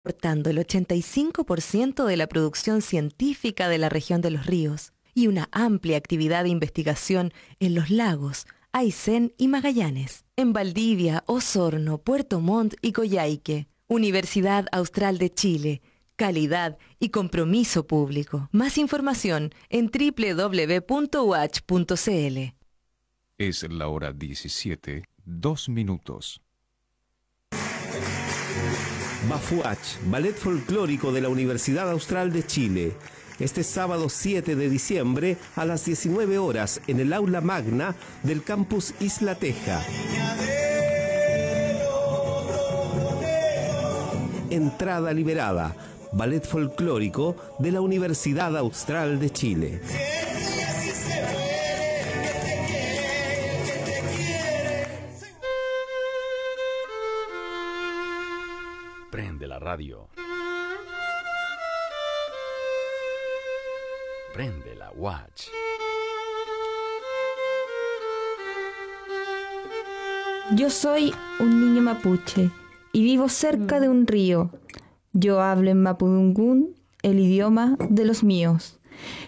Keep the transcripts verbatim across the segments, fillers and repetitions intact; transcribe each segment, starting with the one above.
exportando el ochenta y cinco por ciento de la producción científica de la región de los ríos y una amplia actividad de investigación en los lagos, Aysén y Magallanes, en Valdivia, Osorno, Puerto Montt y Coyhaique. Universidad Austral de Chile, calidad y compromiso público. Más información en triple w punto watch punto c l. Es la hora diecisiete, dos minutos. Bafuach, ballet folclórico de la Universidad Austral de Chile. Este sábado siete de diciembre a las diecinueve horas en el aula magna del campus Isla Teja. Entrada liberada. Ballet folclórico de la Universidad Austral de Chile. Prende la radio. Prende la watch. Yo soy un niño mapuche y vivo cerca de un río. Yo hablo en mapudungún, el idioma de los míos.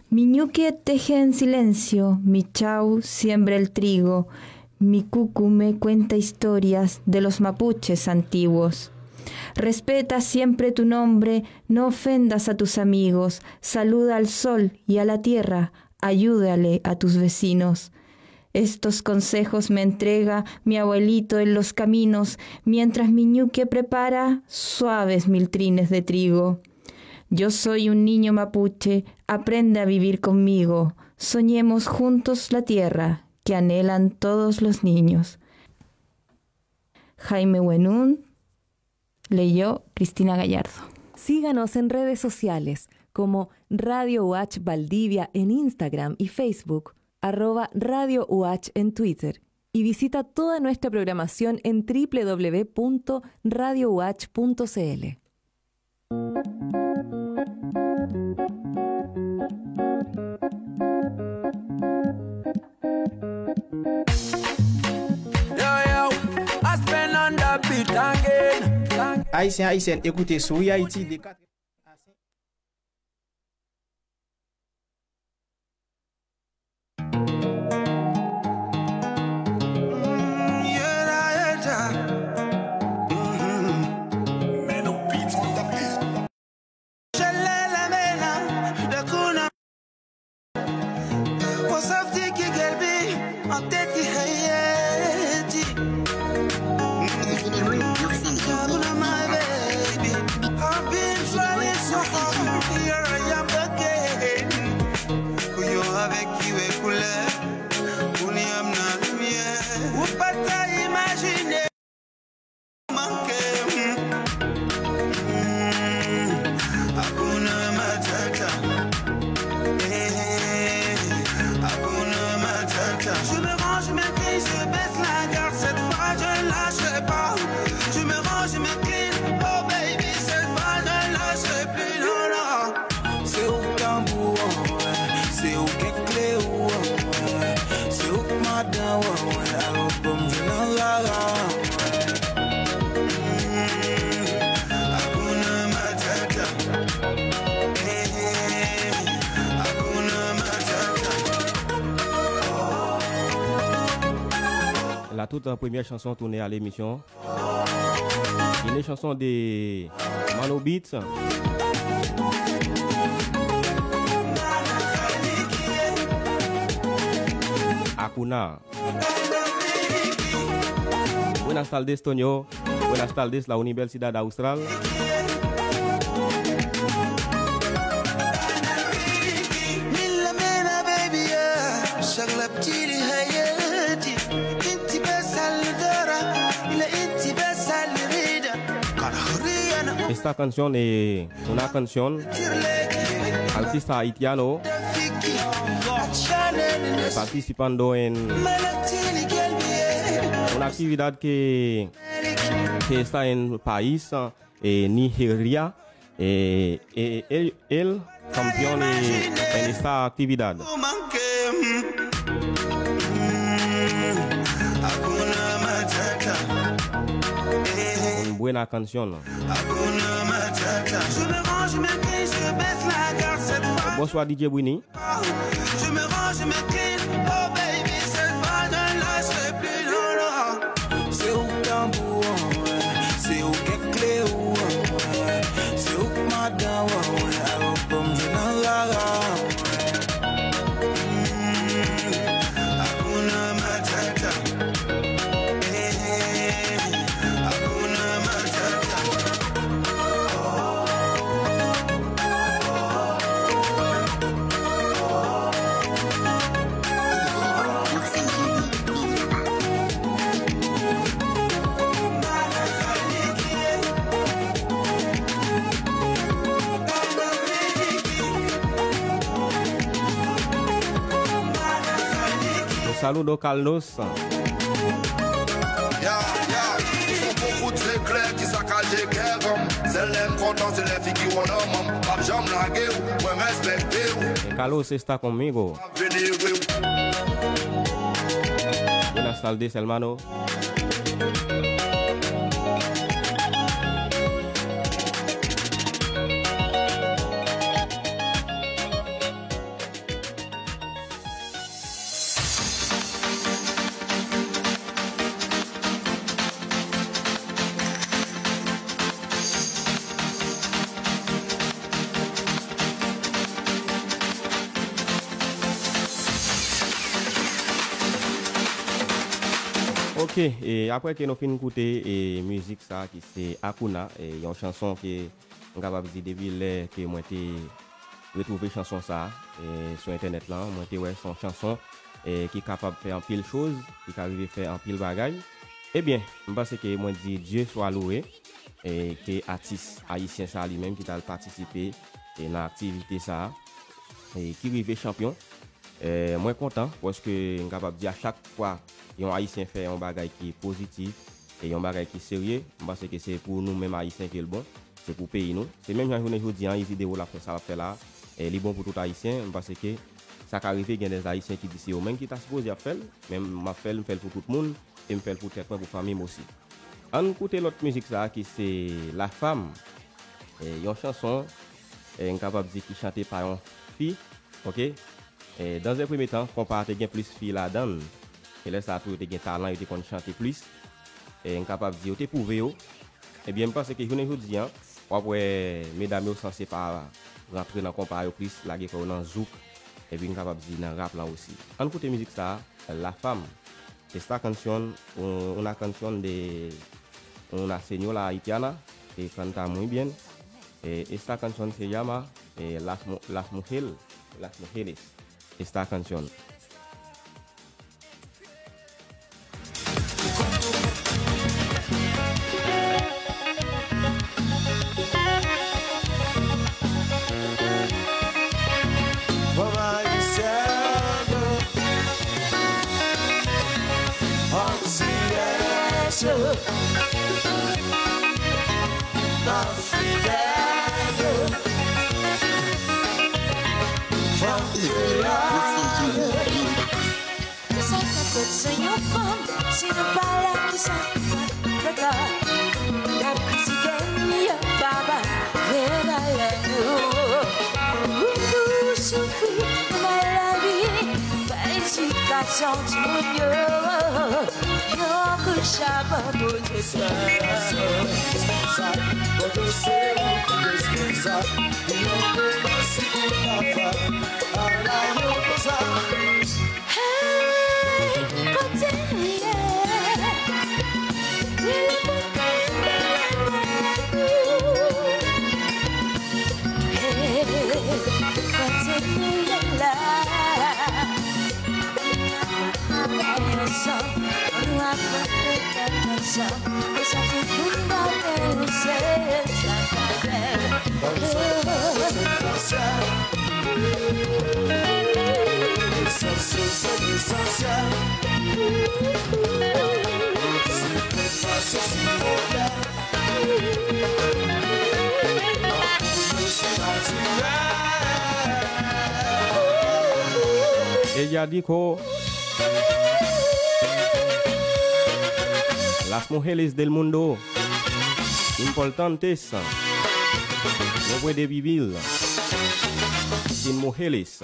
Mi ñuque teje en silencio, mi chau siembra el trigo, mi cucu me cuenta historias de los mapuches antiguos. Respeta siempre tu nombre, no ofendas a tus amigos, saluda al sol y a la tierra, ayúdale a tus vecinos. Estos consejos me entrega mi abuelito en los caminos, mientras mi ñuque prepara suaves miltrines de trigo. Yo soy un niño mapuche, aprende a vivir conmigo. Soñemos juntos la tierra que anhelan todos los niños. Jaime Wenun, leyó Cristina Gallardo. Síganos en redes sociales como Radio Watch Valdivia en Instagram y Facebook, arroba Radio Watch en Twitter, y visita toda nuestra programación en triple w punto radio watch punto c l. Yo, yo, Aspen on the beat again. Ayisyen, Ayisyèn, ekoute Souri Ayiti de kat Pou yo avèk ki wè koulè, kounye a m nan limyè. Ou pa ta imajine manke m. Mm, Hakuna Matata. Eh, Hakuna Matata. Je me range, je me plie, je baisse la garde. Cette fois, je ne lâcherai pas. Je me range, je me plie. Oh baby, cette fois, je ne lâcherai plus. Non, non. Se ou k tanbou an, wè. Se ou k kle ou an, wè. Se ou k madan an, wè. Alò ban m jwe nan rara an, wè. Mm, Hakuna Matata. Eh, Hakuna Matata. La tout premyè chanson tounen a lemisyon. Gen de chanson de Mano Beats. Hakuna. Buenas tardes, Tonio. Buenas tardes, la Universidad Austral. Esta canción, eh, una canción, artista haitiano, participando en una actividad que, que está en país, eh, Nigeria, eh, eh, el, el campeón, eh, en esta actividad. Un buen Una canción. Hakuna Matata. Je me range, je me plie, je baisse la garde cette fois. Bonsoir D J Brini. Je me range, je me plie, oh baby, cette fois je ne lâcherai plus, non, non. Se ou k tanbou an, wè. Se ou k kle ou an, wè. Se ou k madan an, wè. Alò ban m jwe nan rara an, wè. Mm, Hakuna Matata. Eh, Hakuna Matata. Un saludo, Carlos. Ya, ya, ou se bon kout zeklè ki sakaje kè granm. Sèl lè m kontan, se lè figi w nan men m. M ap janm lage w, mwen respekte w. Carlos está conmigo. Vini wi. Buenas tardes, hermano. Ok, e apre ke nou fin koute e mizik sa ki se Hakuna, e yon chanson ke m kapab di depi lè ke mwen te retwouve chanson sa, e, sou entènèt lan, mwen te wè se yon chanson, e, ki kapab fè anpil choz, ki ka rive fè anpil bagay. Ebyen, m panse ke mwen di Dieu soit loué, e, ke atis ayisyen sa li menm ki t al patisipe, e, nan aktivite sa, e, ki rive chanpyon. E, mwen kontan, paske m kapab di a chak fwa yon ayisyen fè yon bagay ki pozitif, e yon bagay ki serye, m panse ke se pou nou menm ayisyen ke l bon, se pou peyi nou. Se menm jan jounen jodi an, Easy Dero l ap fè sa l ap fè la, e li bon pou tout ayisyen, m panse ke sa ka rive gen dè ayisyen ki di se yo menm ki ta sipoze ap fè l, men m ap fè l, m fè l pou tout moun, e m fè l pou tèt mwen, pou fanmi m osi. Ann koute lòt mizik sa a ki se La Femme, e yon chanson, e m kapab di ki chante pa yon fi, ok? E, dans un premier temps, konpa a te gen plis fi ladan l. E lè sa a tou, yo te gen talan, yo te konn chante plis. E, m kapab di, yo te pwouve yo. Ebyen, m panse ke jounen jodi an, w ap wè medam yo sanse pa rantre nan konpa yo plis, lage kò yo nan zouk. Epi, m kapab di nan rap lan osi. Ann koute mizik sa a, La Femme. Esta canción, un- una canción de una señora haitiana que canta muy bien. Eh, esta canción se llama, eh, Las Mu- Las Mujeres, Las Mujeres. Esta canción. Fanm ayisyèn, antiyèz, afrikèn, fanm kreyòl. Sa ka fèt se yon fanm, si nou pa la, kisa ki fèt? Kaka, y ap kritike n, y ap pa ba vre valè nou. Wi, nou soufri, nou bay lavi, bay edikasyon timoun yo. Yon kout chabon pou se sa. Responsab, kote se ou ki responsab? Yon demansi pou travay, ala yon konsa. Hey, kote nou ye? Lè pou kay mwen la. Hey, kote nou ye la? Ann ansanm, ann ap fè ansanm, e sa tout moun pa konnen se sa k ap fè. Lesansyèl, se lesansyèl. Se fè fas sou modèl. Anpil se natirèl. Ella dijo, Las Mujeres del Mundo. Importantes. Nombre de vivir. Sin mujeres.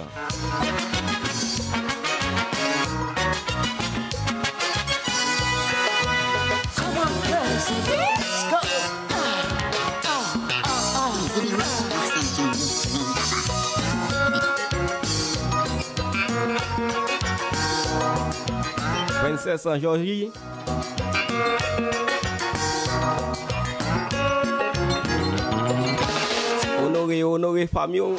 Come on, girls, let's go. Ah, ah, ah, ah, ah. Princess Georgie. Onore yo, onore fanm yo.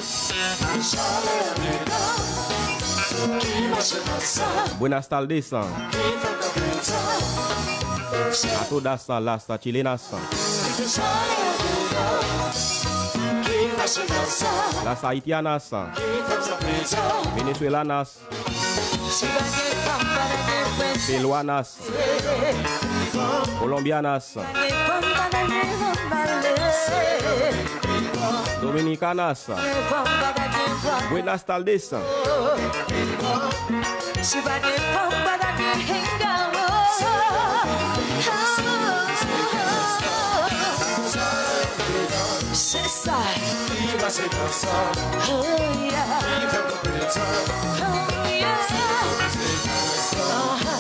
Buenas tardes. A todas las chilenas. Las haitianas. Venezuelanas. Peruanas. Colombianas. Dominicanas. Buenas tardes. Se sa. Viva se dansa. Oh, yeah. Viva la dansa. Oh, yeah. Aha.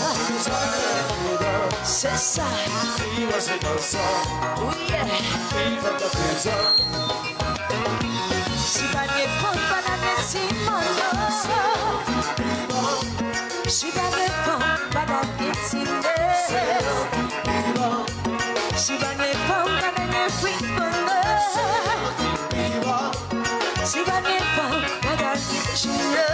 Se sa. Viva se dansa. Oh, yeah. Viva la dansa. Si pa gen fanm, pa ta gen ti manman. Si pa gen fanm, pa ta gen ti nèg. Si pa gen fanm, pa ta gen frikonnè. Si pa gen fanm, pa ta gen ti nèg.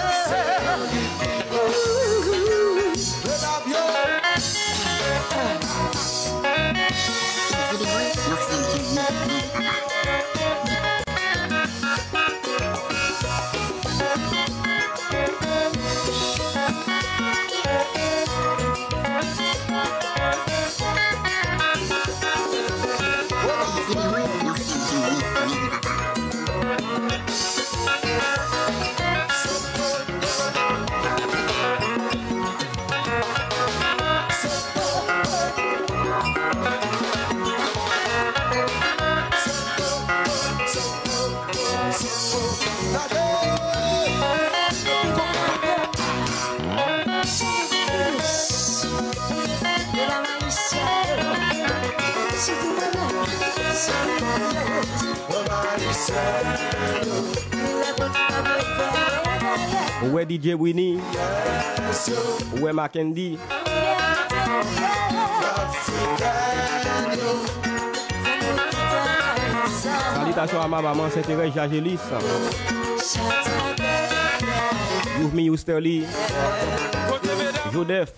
Ou wè D J Winnie, ou wè Mackendy. Salitasyon a manman mwen, Sentèrèz Jajelis. Youvmi Yousterly. Jodèf.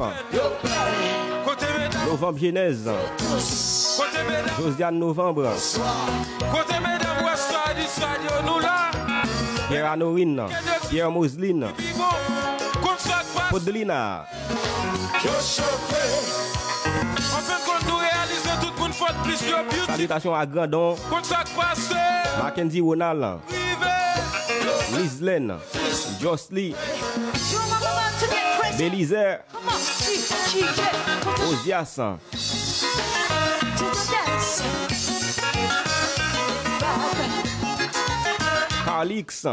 Novanm Jenèz. Josiane Novanm. Pierre Anorin. Pierre Moseline. Podlina. Yo chofe. An fen kont, nou reyalize tout moun fòt plis yo beauty. Salitasyon a Grandon. Kont sa k pase. Mackendy Ronald. Rive. Lizlène. Josly. Belizaire. Ozias. Carlix.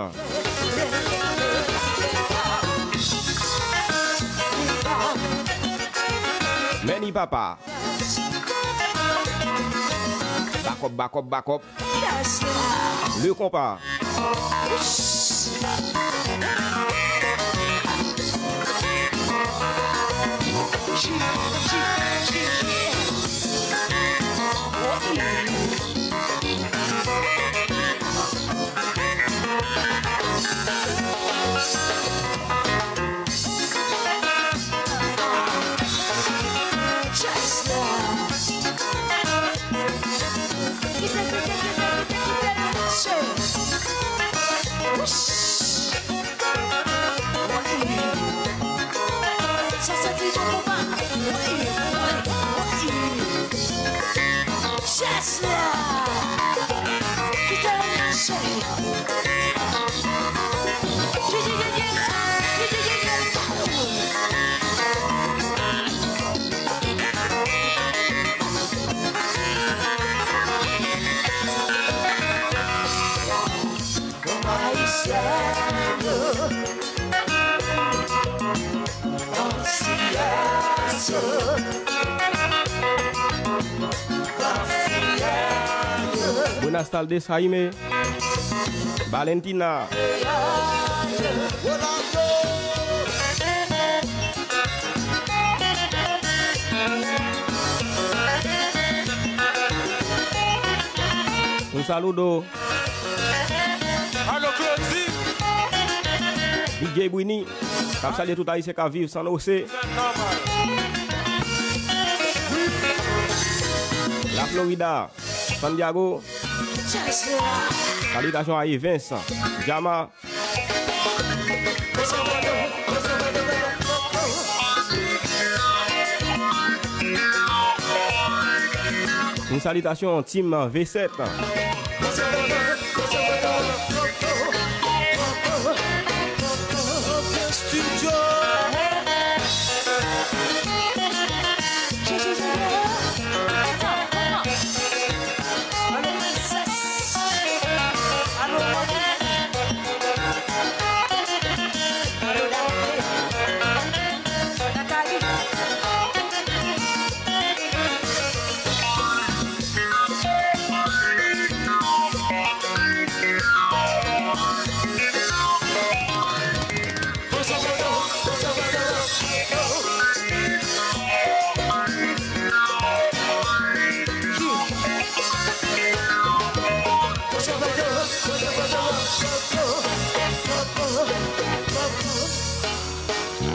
Many papa. Bakòp, bakòp, bakòp. Le konpa. Just love. Kite m mache. Buenas tardes, Jaime. Valentina. Un saludo. Alo, Claudy. D J Brini, k ap salye tout Ayisyen k ap viv San Jose. La Florida, San Diego. Salitasyon a Evens, Jama. Yon salitasyon Team V sèt.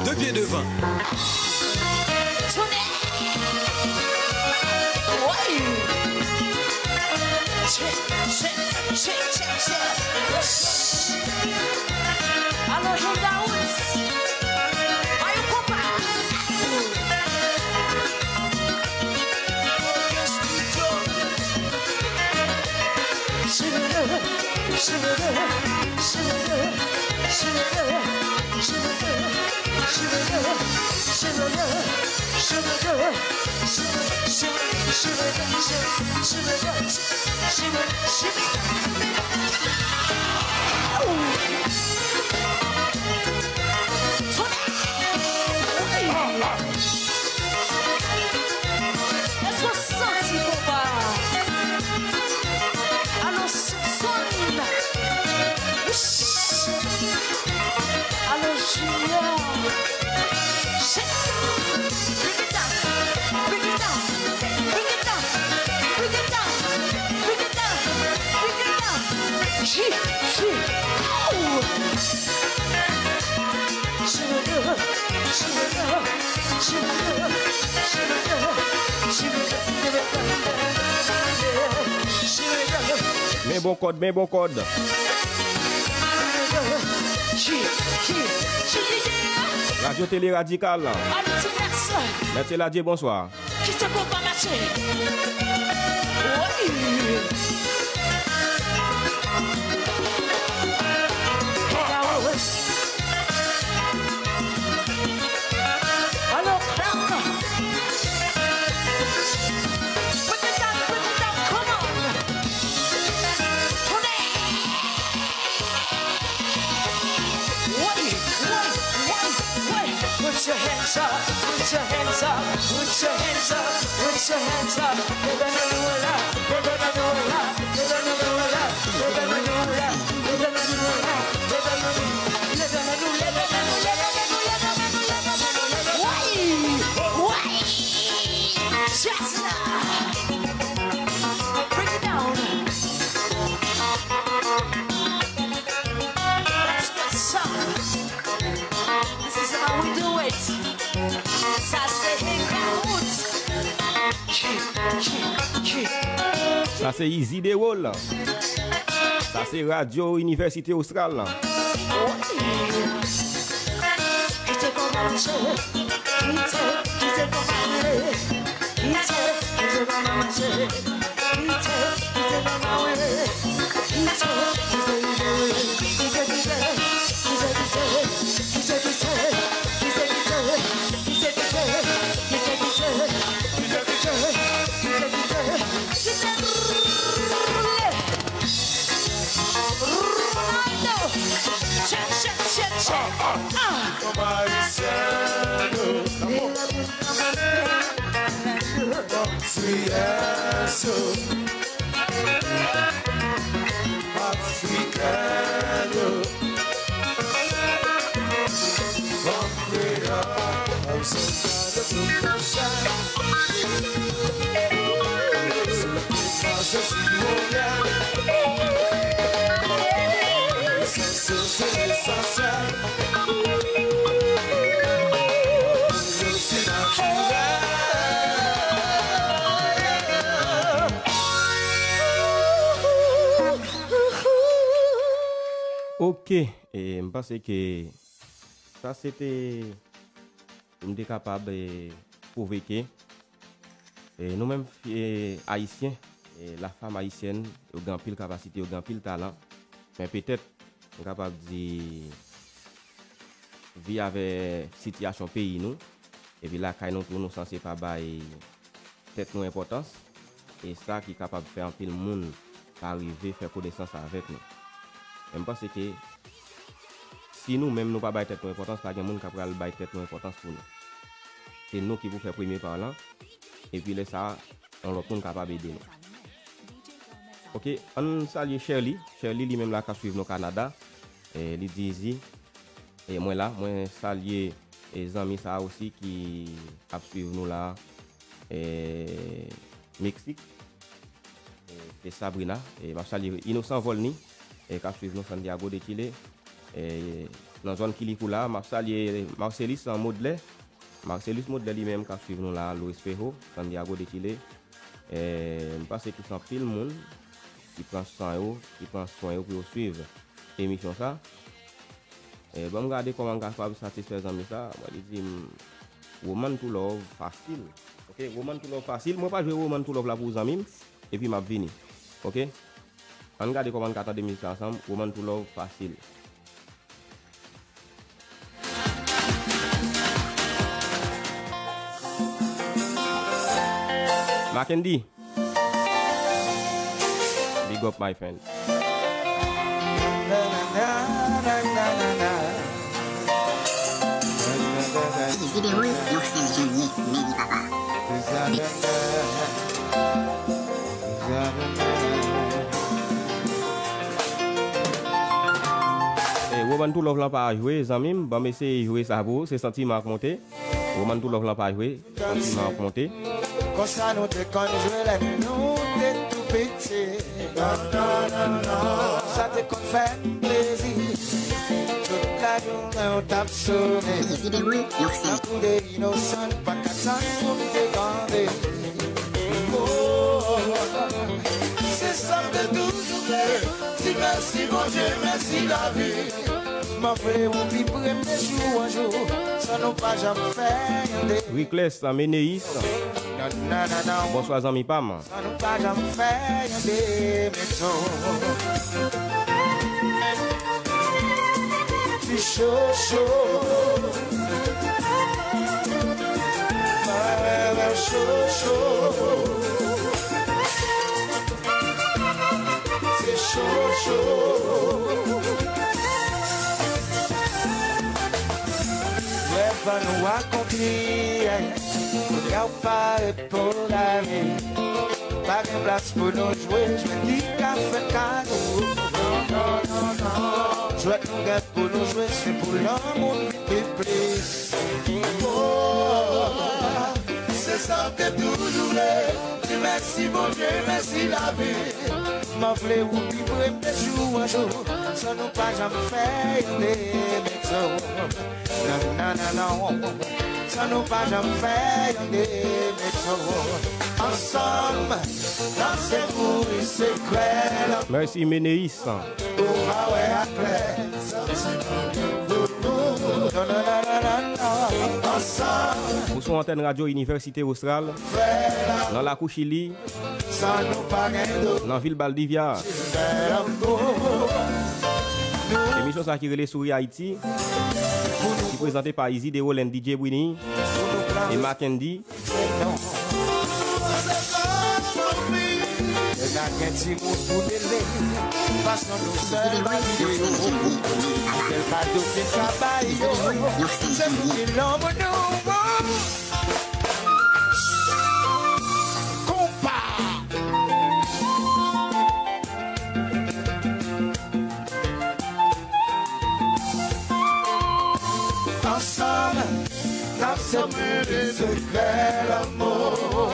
De pye devan. Tounen! Woy! Shake, shake, shake, shake, shake. Alo, Hilda Woods. Bay yon konpa. Èske w santi konpa a? Alo, Soupçonne. Wouch. Alo, Junior. Shake. Break it down. Break it down. Break it down. Break it down. Break it down. Break it down. Break it down. G, G. Ow. Men bon kòd, men bon kòd. Radyo Tele Radikal. Mèt Seladye, bonswa. Kite konpa mache. Woy! Alo, Clark! Break it down, break it down, come on! Tounen! Woy, woy, woy, woy. Put your hands up, put your hands up, put your hands up, put your hands up. Leve men nou anlè, leve men nou anlè, leve men nou anlè, leve men nou anlè, leve men nou anlè, leve men nou, leve men nou, leve men nou, leve men nou, leve men nou, leve men nou, leve men nou. Woy, woy. Just now. Break it down. That's what's up. This is how we do it. Sa se Henry Woods. Sa se Izi Dewol. Sa se Radyo Inivèsite Ostral. Kite konpa mache, kite, kite konpa mache, kite, kite konpa mache. Siyèso, Afrikano, fanm kreyòl, se pa de tout konsa. Se pa se si mondyal. Se, se, se esansyèl. Ok, e m panse ke sa se te pou m te kapab, e, pwouve ke, e, nou menm, e, Ayisyen, e, la femme haïtienne, yo gen anpil kapasite, yo gen anpil talan. Men petèt, m kapab di, vi avè sitiyasyon peyi nou, epi lakay nou tou, nou sanse pa bay tèt nou enpòtans, e sa ki kapab fè anpil moun pa rive fè konesans avèk nou. Men m panse ke si nou menm nou pa bay tèt nou enpòtans, pa gen moun k ap pral bay tèt nou enpòtans pou nou. Se nou ki pou fè premye pa lan, epi lè sa a, yon lòt moun kapab ede nou. Ok, ann salye Sherly. Sherly li menm la k ap swiv nou Kanada. E, li di, Izi, e, mwen la, mwen salye, e, zanmi sa a osi ki ap swiv nou la, e, Meksik. E, se Sabrina. E, m ap salye Inosan Volny, e, k ap swiv nou Santiago de Chile. E, nan zòn Quilicura, m ap salye Marcelis Modlè. Marcelus Modlè li menm k ap swiv nou la, Luis Pejo, Santiago de Chile. E, m panse ke se anpil moun ki pran san yo, ki pran swen yo pou yo swiv emisyon sa. E, ban m gade kòman m kapab satisfè zanmi sa. Mwen, li di m, Woman to love fasil. Ok, woman to love fasil. Mwen pral jwe woman to love la pou ou zanmi m, epi m ap vini. Ok? Ann gade kòman n ka tande mizik sa ansanm, woman to love fasil. Mackendy. Big up, my friend. Ti videwo, yon sèl jan l ye, men li papa. E, Woman to Love lan pa jwe, zanmi m. Ban m eseye jwe sa pou ou. Se santiman k monte. Woman to Love lan pa jwe. Santiman k monte. Konsa nou te konn jwe lè nou te tou piti. Sa te konn fè m plezi. Tout lajounen w t ap sone. Tankou de inosan, pa ka tann pou m te kande. Oh, se sa m te toujou vle. Di mèsi Bondye, mèsi lavi. Mwen vle ou pi pre m de jou an jou, san nou pa janm fè yon de. Ricles Meneis. Nan, nan, nan, nan. Bonswa, zanmi pa m. San nou pa janm fè yon de meton. Ti chocho. Mwen rele w chocho. Se chocho. Lè van nou akonpli, kounye a w pare pou lari. Pa gen plas pou nou jwe, jwe ki ka fè kado. Non, non, non, non. Jwèt nou gen pou nou jwe, se pou lanmou n vin pi plis. Oh, se sa m te toujou vle. Di mèsi Bondye, mèsi lavi. Mwen vle ou pi pre m de jou an jou, san nou pa janm fè yon de meton. Non, non, non, non. San nou pa janm fè yon de meton. Ansanm, nan se mouri sekrè lanmou. Mèsi, Meneis. Ou pa wè aklè. Ou sou antèn Radyo Inivèsite Ostral, nan lakou Chili, nan vil Baldivia. Emisyon sa ki rele Souri Ayiti, ki prezante pa Izi Dewolen, D J Brini e Mackendy. Lè n a gen timoun pou dele, fason nou sèl pa vle yo. Bèl kado ki n ka bay yo, se pou ki lanmou nou. Sekrè lanmou,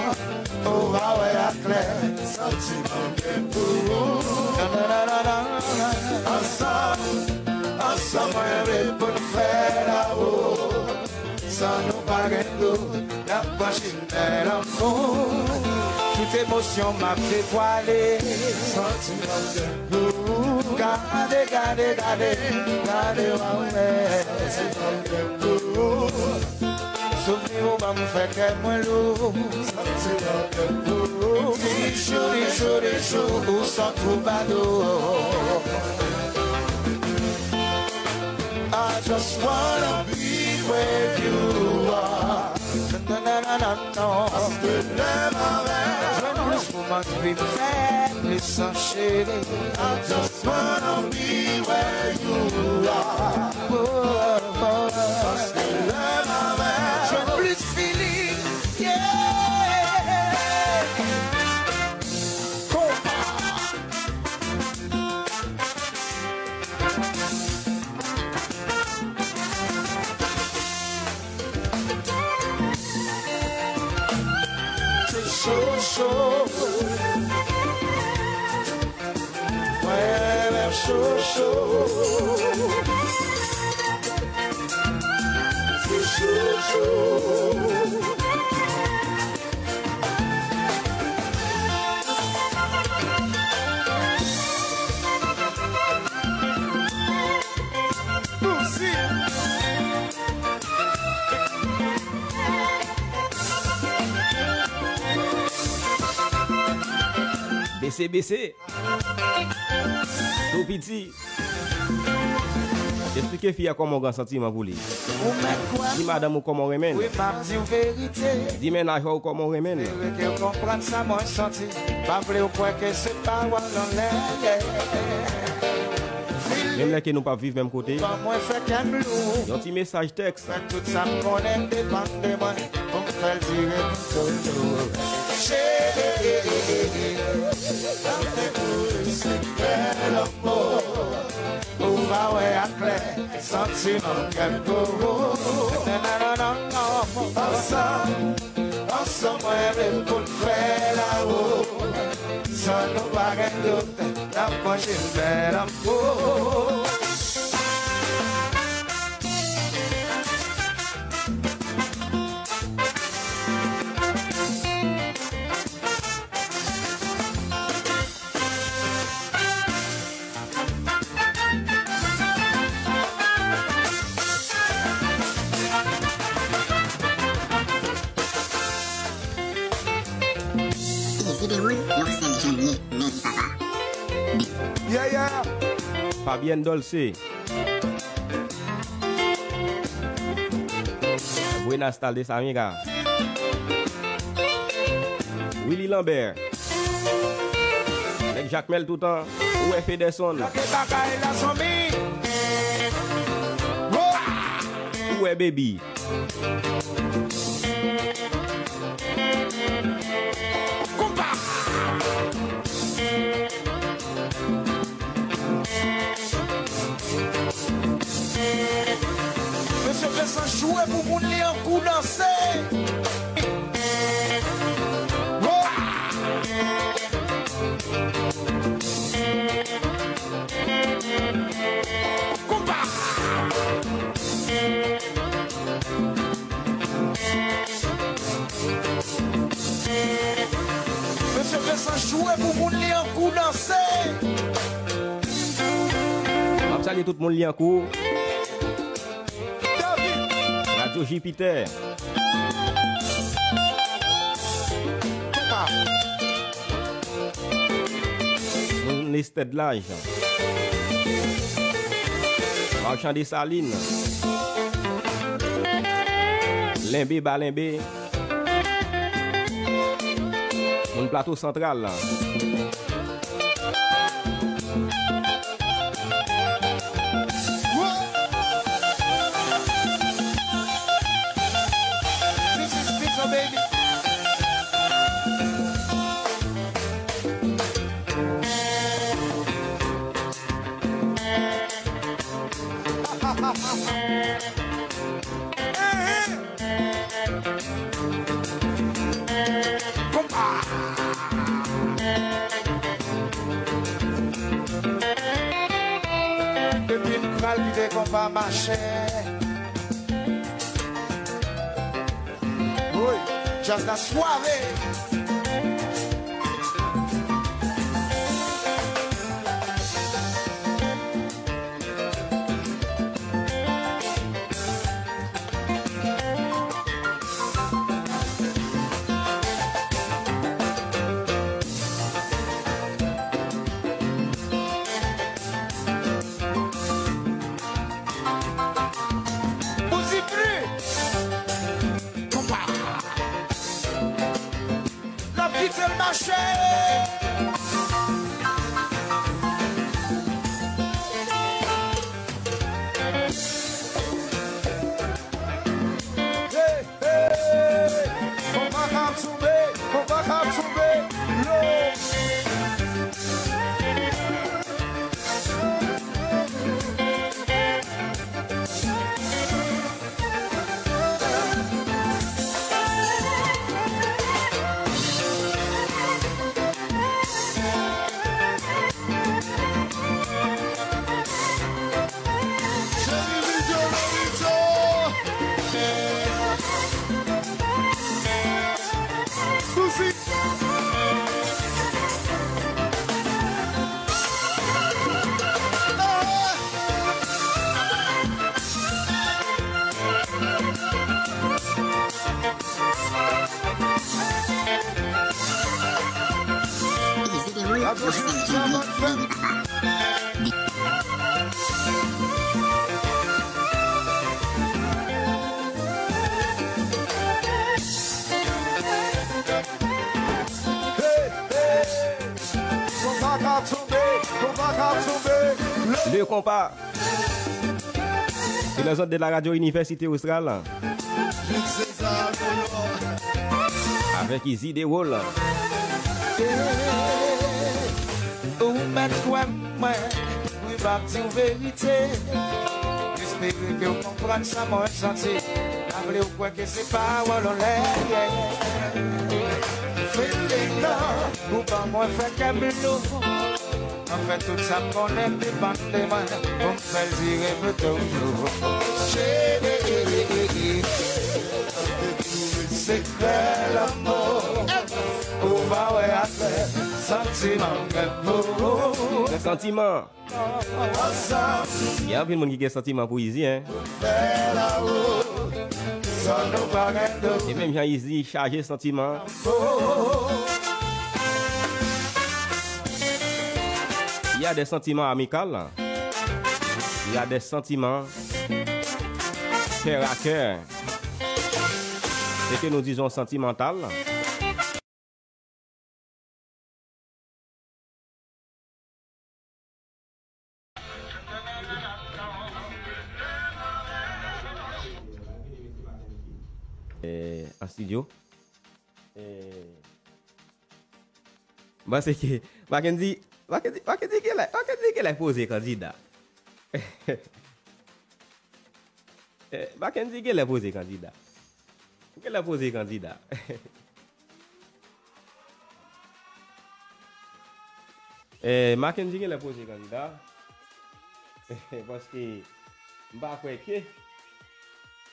ou va wè a klè, santiman gen pou ou. Ansanm, ansanm, mwen vle pou n fè lawo. San nou pa gen dout, n ap pran chimen lanmou. Tout emosyon m ap devwale. Santiman gen pou ou. Gade, gade, gade, gade, w a wè. Santiman gen pou ou. Souvni ou ban m fè kè mwen lou. Santiman gen pou ou. Bijou, bijou, bijou, ou son twoubadou. I just wanna be where you are. Paske lè m avè w, jwenn plis moman k vi m fè plis an cheri. I just wanna be where you are. Oh, oh, oh. Paske lè m avè w, jwenn plis feeling. Yeah. Konpa. Se cho, cho. Mwen menm cho, cho. Se cho, cho. Bese, bese. Tou piti. Eksplike fi a kòman w gen santiman pou li. Ou mèt kwè. Di madanm ou kòman w renmen l. Wi, m ap di w verite. Di mennaj ou kòman w renmen l. Vle ke w konprann sa mwen santi. Pa vle w kwè ke se pawòl anlè. Menm lè ke nou p ap viv menm kote. Ban mwen fè kè m lou. Yon ti mesaj tèks. Fè tout sa m konnen depann de mwen. Pou m fè l dire pou toujou. Cheri, tande pou sekrè lanmou. Ou va wè a klè, santiman m gen pou ou. Nan, nan, nan, nan, nan. Ansanm, ansanm, mwen vle pou n fè lawo. San nou pa gen dout, n ap manje bèl anpou. Izi Dewoul, yon sèl jèn ye, men li papa. Yeah, yeah. Fabienne Dolce. Buenas tardes, amiga. Willy Lambert. Nèg Jakmèl toutan. Ou wè Federson. Gade bagay la, zanmi. Ou wè Baby. Konpa. Mesye Vincent jwe pou moun li an kou danse. Konpa. Mesye Vincent jwe pou moun li an kou danse. M ap salye tout moun li an kou. Radyo Jipitè. Moun Estèd Laj. Machan Desalin. Lenbe ba lenbe. Moun Plato Santral la. This is Pizzo, baby. Al kite konpa mache. Wi, djaz la swave. Ou di pli. Konpa. N ap kite l mache. Hey, hey, konpa k ap tonbe, konpa k ap tonbe. Yo. Le konpa. Se les ondes de la radio Université Austral. Avèk Izi Dewol. Ou mèt kwè m, mwen, wi, m ap di w verite. M espere ke w konprann sa mwen santi. M pa vle w kwè ke se pawòl anlè, yeah. Feeling love, ou ban mwen fè kè m lou. Mwen fè tout sa m konnen depann de mwen pou m fè l dire pou toujou. Cheri, sekrè lanmou, ou va wè atè santiman m gen pou ou. Gen santiman. Ansanm. Gen anpil moun ki gen santiman pou Izi, en. Fè la ou, san nou pa gen dou. E menm jan Izi chaje santiman. Il y a des sentiments amicaux. Il y a des sentiments cœur à cœur. Ce que nous disons sentimental. Eh, an estidyo. Eh, m panse ke Mackendy, Mackendy, Mackendy genlè, Mackendy genlè poze kandida. Eh, Mackendy genlè poze kandida. Genlè poze kandida. Eh, Mackendy genlè poze kandida. Paske m pa kwè ke,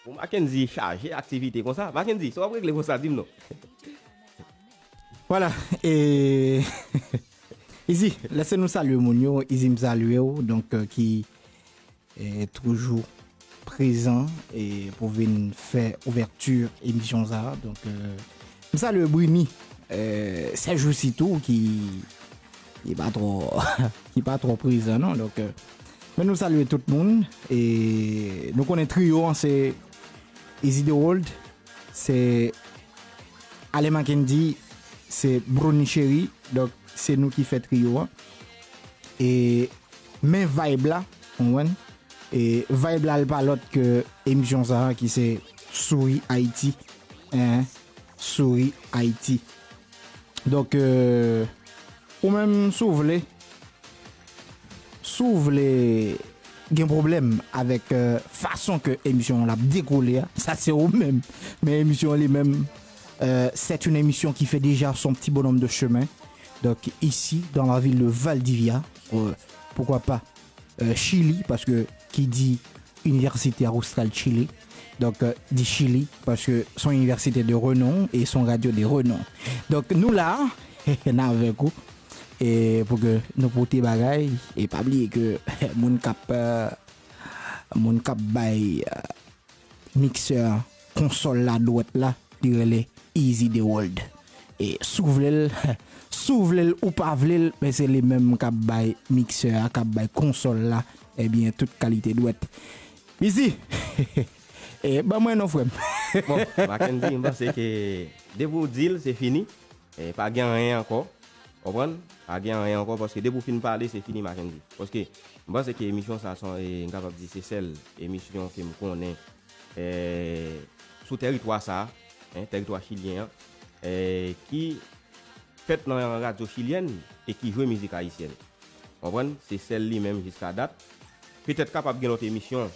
bon, Mackendy chaje aktivite konsa. Mackendy, sa w ap regle konsa, di m non. Vwala, e Izi, lèse nou salye moun yo, Izi m salye w, donk, euh, ki e toujou prezan e pou vin fè ouvèti emisyon sa a. Donk, euh, m salye Brini, euh, sèjousi tou ki, ki pa twò, ki pa twò prezan non. Donk, euh, men nou salye tout moun e nou konnen triyo an se Easy the World, se Ale Mackendy, se Brownie Chery. Donk, se nou ki fè triyo an. E men vibe la, w konprann? E vibe la, l pa lòt ke emisyon sa a ki se Souri Ayiti. Hein? Souri Ayiti. Donk, euh, ou menm, si w vle, si w vle gen pwoblèm avèk, euh, fason ke emisyon an ap dekole a, sa se ou menm. Men emisyon an li menm, euh, c'est une émission qui fait déjà son petit bonhomme de chemin. Donc ici, dans la ville de Valdivia, euh, pourquoi pas euh, Chili, paske ki di Université Austral Chile, donk, euh, di Chili, paske se yon université de renom e se yon radyo de renom. Donk, nou la, n avèk ou, e pou ke nou pote bagay, e pa bliye ke moun k ap, euh, moun k ap bay, euh, miksè konsòl la dwèt la, li rele Easy the World. E si w vle l, si w vle l ou pa vle l, men se li menm k ap bay miksè a, k ap bay konsòl la, ebyen, tout kalite dwèt. Easy! E, ban mwen non, frè m. Bon, Mackendy, m panse ke depi w di l, se fini. E, pa gen anyen ankò. Konprann? Pa gen anyen ankò, paske depi w fin pale, se fini, Mackendy. Paske m panse ke emisyon sa, se, e, m kapab di, se sèl emisyon ke m konnen, e, sou tèritwa sa, en, tèritwa chilyen an, e, ki fèt nan radyo chilyèn e ki jwe mizik ayisyèn. Konprann? Se sèl li menm jiska dat. Petèt kapab gen lòt emisyon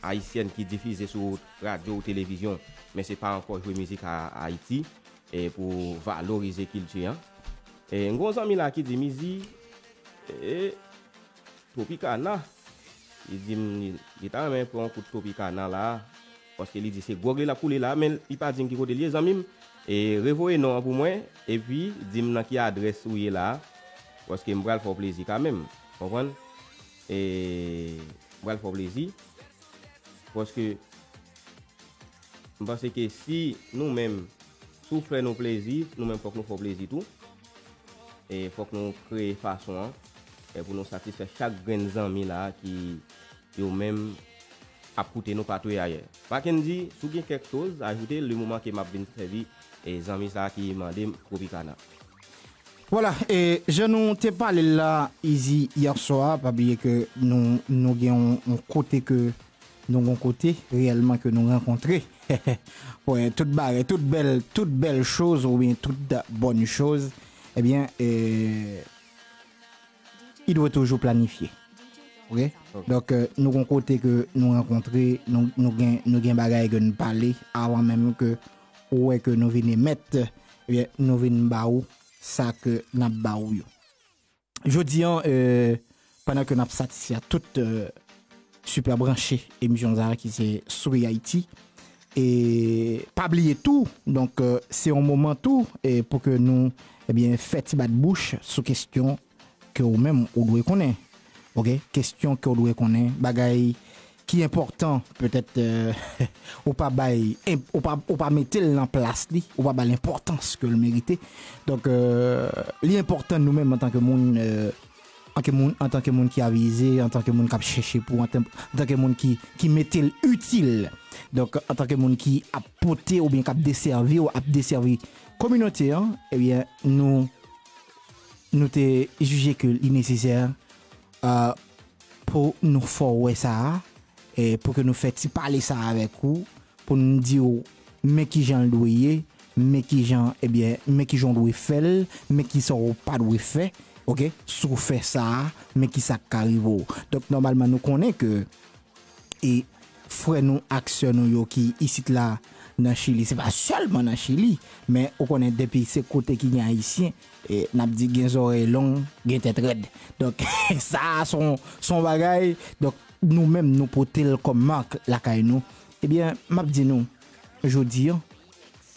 ayisyèn ki difize sou radyo ou televizyon, men se pa ankò jwe mizik a Ayiti, e pou valorize kilti an. E m gen yon zanmi la ki di m, Easy, e, Tropicana. Li di m, li, li ta renmen pran yon kout Tropicana la, paske li di se gwòg li l ap koule la, men li pa di m ki kote l ye, zanmi m. E revoye non an pou mwen, epi di m nan ki adrès ou ye la, paske m pral fè w plezi kanmenm. Konprann? E m pral fè w plezi, paske m panse ke si nou menm, si w fè nou plezi, nou menm fòk nou fè w plezi tou. E fòk nou kreye fason an, e pou nou satisfè chak grenn zanmi la ki yo menm ap koute nou pa touye ayè. Mackendy, si w gen kèk choz, ajoute le moman ke m ap vin sèvi, e zanmi sa a ki mande m Tropicana. Vwala, e jan nou te pale l la, Easy, yè swa, pa bliye ke nou, nou gen yon, yon kote ke, nou gen yon kote reyèlman ke nou rankontre. Wè, tout bagay, tout bèl, tout bèl choz oubyen tout bòn choz, ebyen, e, il doit toujours planifier. Ok? Ok. Donk, euh, nou gon kote ke nou rankontre, nou, nou gen, nou gen bagay ke nou pale avan menm ke ou wè ke nou vin emèt, ebyen, nou vin ba ou sa ke n ap ba ou yo. Jodi an, euh, pandan ke n ap satisfè tout, euh, sipè branche emisyon sa a ki se Souri Ayiti, e pa bliye tou, donk, euh, se yon moman tou, e pou ke nou, ebyen, fè ti bat bouch sou kesyon ke ou menm ou dwe konnen. Ok? Kesyon ke ou dwe konnen, bagay ki enpòtan, petèt, euh, ou pa bay, enp-, ou pa, ou pa mete l nan plas li, ou pa ba l enpòtans ke l merite. Donk, euh, li enpòtan nou menm antanke moun, euh, anke moun, antanke moun ki avize, antanke moun k ap chèche pou, antan-, antanke moun ki, ki mete l itil. Donk, antanke moun ki ap pote oubyen k ap desèvi ou ap desèvi kominote an, ebyen, nou, nou te jije ke li nesesè, euh, pou nou fè w wè sa a, e pou ke nou fè ti pale sa a avèk ou, pou n di w men kijan l dwe ye, men kijan, ebyen, men kijan w dwe fè l, men kisa w pa dwe fè, ok? Si w fè sa a, men kisa k ka rive w. Donk, nòmalman, nou konnen ke, e, frè nou ak sè nou yo ki isit la nan Chili, se pa sèlman nan Chili, men ou konnen depi se kote ki gen Ayisyen, e, n ap di gen zòrèy long, gen tèt rèd. Donk, sa a se yon, se yon bagay, donk, nou menm, nou pote l kòm mak lakay nou. Ebyen, m ap di nou, jodi an,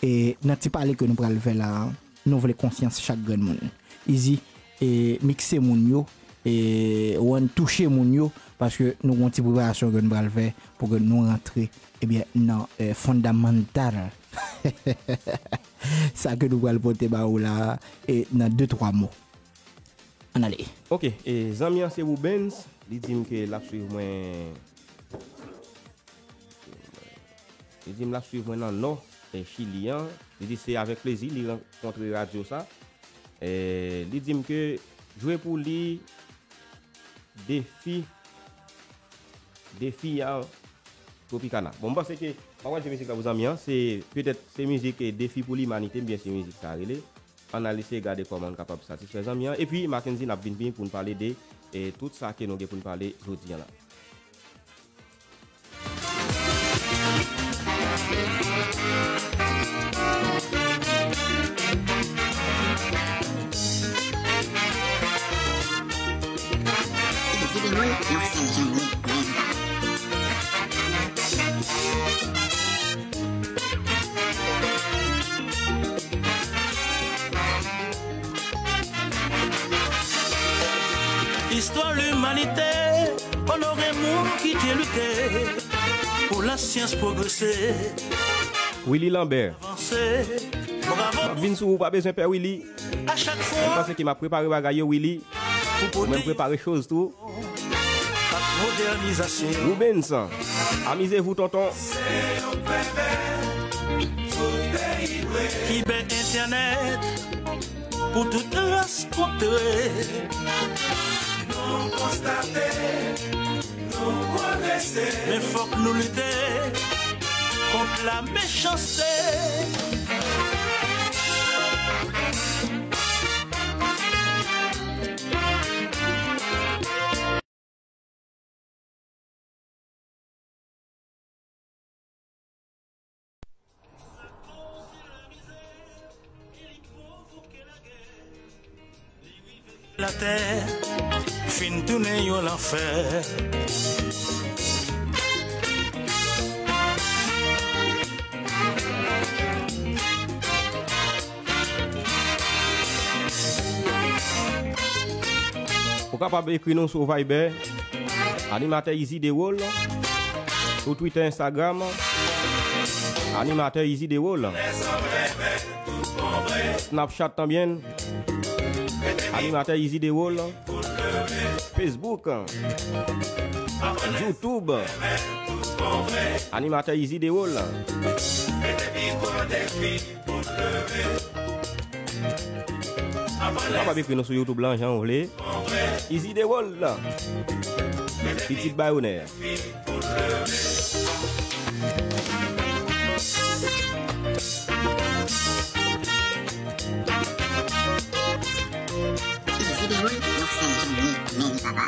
e nan ti pale ke nou pral fè la a, nou vle konsyans chak grenn moun. Easy, e mikse moun yo, e w touche moun yo, paske nou gon ti preparasyon ke nou pral fè pou ke nou rantre, ebyen, nan, e, fondamantal. Sa ke nou pral pote ba ou la a, e nan de, twa mo. Ann ale. Ok, e zanmi an se Rubens, li di m ke l ap swiv mwen. Li di m l ap swiv mwen nan nò, e, Chili an. Li di se avèk plezi li rankontre radyo sa. E, li di m ke jwe pou li defi, defi a Tropicana. Bon, m panse ke, m pa pral jwe mizik la pou zanmi an, se, petèt, se mizik, e, Defi pou Limanite, m byen se mizik sa rele. Ann al eseye gade kòman n kapab satisfè zanmi an. Epi, Mackendy, n ap vin vini pou n pale de, e, tout sa ke nou gen pou n pale jodi an la. Desidémol, yon Sèl Jan Li menm. Istwa limanite onore moun ki te lite pou lasyans pwogrese. Willy Lambert. M ap vin sou ou, pa bezwen pè Willy. Mwen panse ke m ap prepare bagay yo, Willy. Ou menm prepare choz tou. Rubens, amizez-vous, tonton. Ki ben entènèt pou tout ras kontre. Nou konstate, nou pwogrese. Men fòk nou lite kont lamechanste. Latè fin tounen yon lanfè. Ou kapab ekri nou sou Viber, Animatè Izi Dewol, sou Twitter, Instagram, Animatè Izi Dewol, Snapchat tambien, Animatè Izi Dewol, Facebook, YouTube, Animatè Izi Dewol. Ou kapab ekri nou sou YouTube lan, jan w vle. Izi Dewol, pitit Bayonè. Izi Dewol, yon sèl Jan Li, men li papa.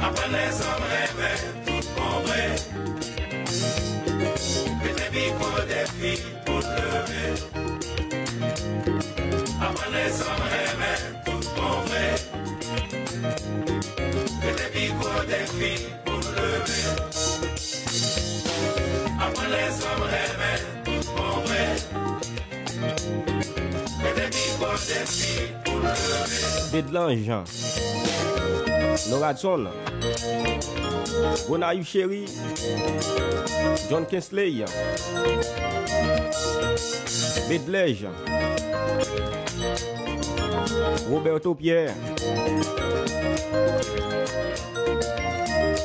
Aprann lèzòm renmen tout bon vre. Mete mikwo defi pou n leve. Aprann lèzòm renmen tout bon vre. Mete mikwo defi pou n leve. Aprann lèzòm renmen tout bon vre. Mete mikwo defi pou n leve. Bedlanj, Noradson, Gonayiv Cheri, John Kensley, Bedlèj, Roberto Pierre,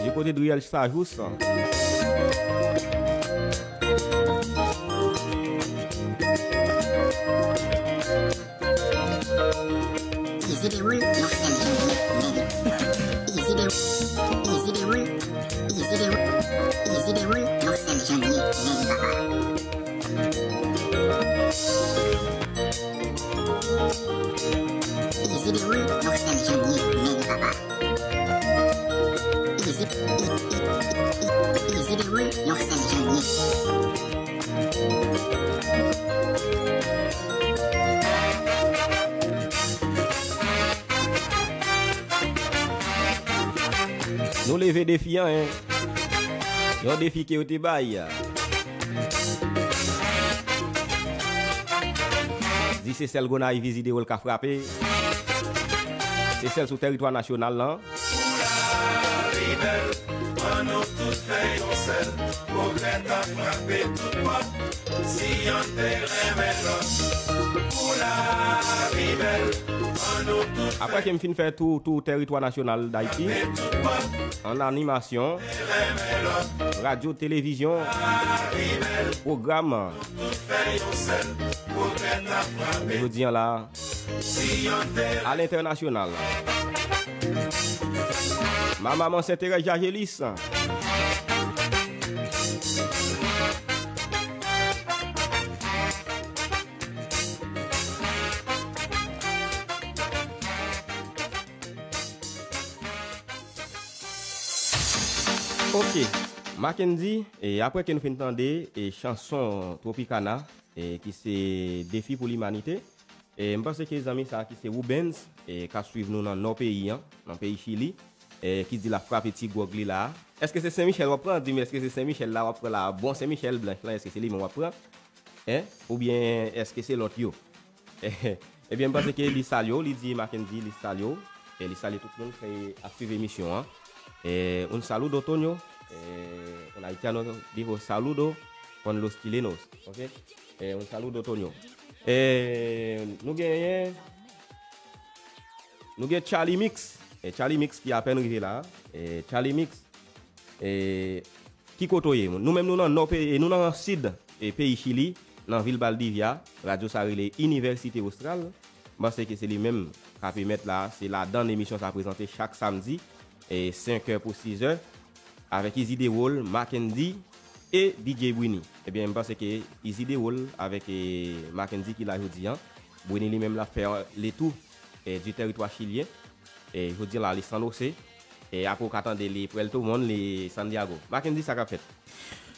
du côté de Riel Sajous. Izi Dewol, yon sèl Jan Li, men li. Izi Dewol, Izi Dewol, Izi Dewol, Izi Dewol, yon sèl Jan Li, men li papa. Izi Dewol, yon sèl Jan Li, men li papa. Izi, i, i, i, i, Izi Dewol, yon sèl Jan Li. Nou leve defi an, en. Yon defi ke yo te bay. Di se sèl Gonayiv Izi Dewol ka frape. Se sèl sou tèritwa nasyonal lan. Pou lavi bèl, ann nou tout fè yon sèl. Pwogrè ka frape tout pòt, si yonn te renmen lòt. Pou lavi bèl, ann nou tout fè. Apre ke m fin fè tou, tou tèritwa nasyonal Dayiti, an animasyon, radyo, televizyon, pwogram, jodi an la, a lentènasyonal. Mama Mansè Terèz Jajelis. Ok, Mackendy, e apre ke nou fin tande e chanson Tropicana, e ki se Defi pou Limanite, e m panse ke zanmi sa ki se Rubens, e k ap swiv nou nan nò peyi an, nan peyi Chili, e ki di l ap frape ti gwòg li la. Èske se Sen Michèl w ap pran? Di m, èske se Sen Michèl la w ap pran la? Bon Sen Michèl blanch lan, èske se li menm w ap pran? Hein? Oubyen èske se lòt yo? Ebyen, m panse ke li salye w, li di Mackendy, li salye w. E li salye tout moun ki ap swiv emisyon an. E un saludo, Tonio. E un haitiano dijo saludo con los chilenos. Ok? E un saludo, Tonio. E nou genyen, nou gen Charlie Mix. E Charlie Mix ki apèn rive la. E Charlie Mix, e ki kote w ye? Nou menm nou nan nò peyi, nou nan sid e peyi Chili, nan vil Valdivia. Radyo sa rele Université Austral. M panse ke se li menm k ap emèt la, se ladan l emisyon sa prezante chak samdi, e senkè pou sizè, avèk Izi Dewol, Mackendy e D J Brini. Ebyen, m panse ke Izi Dewol avèk e, Mackendy ki la jodi an, Brini li menm l ap fè le tour e, du territoire chilien. E jodi an la, li San José. E apre w ka tande li Puerto Montt, li Santiago. Mackendy, sa k ap fèt?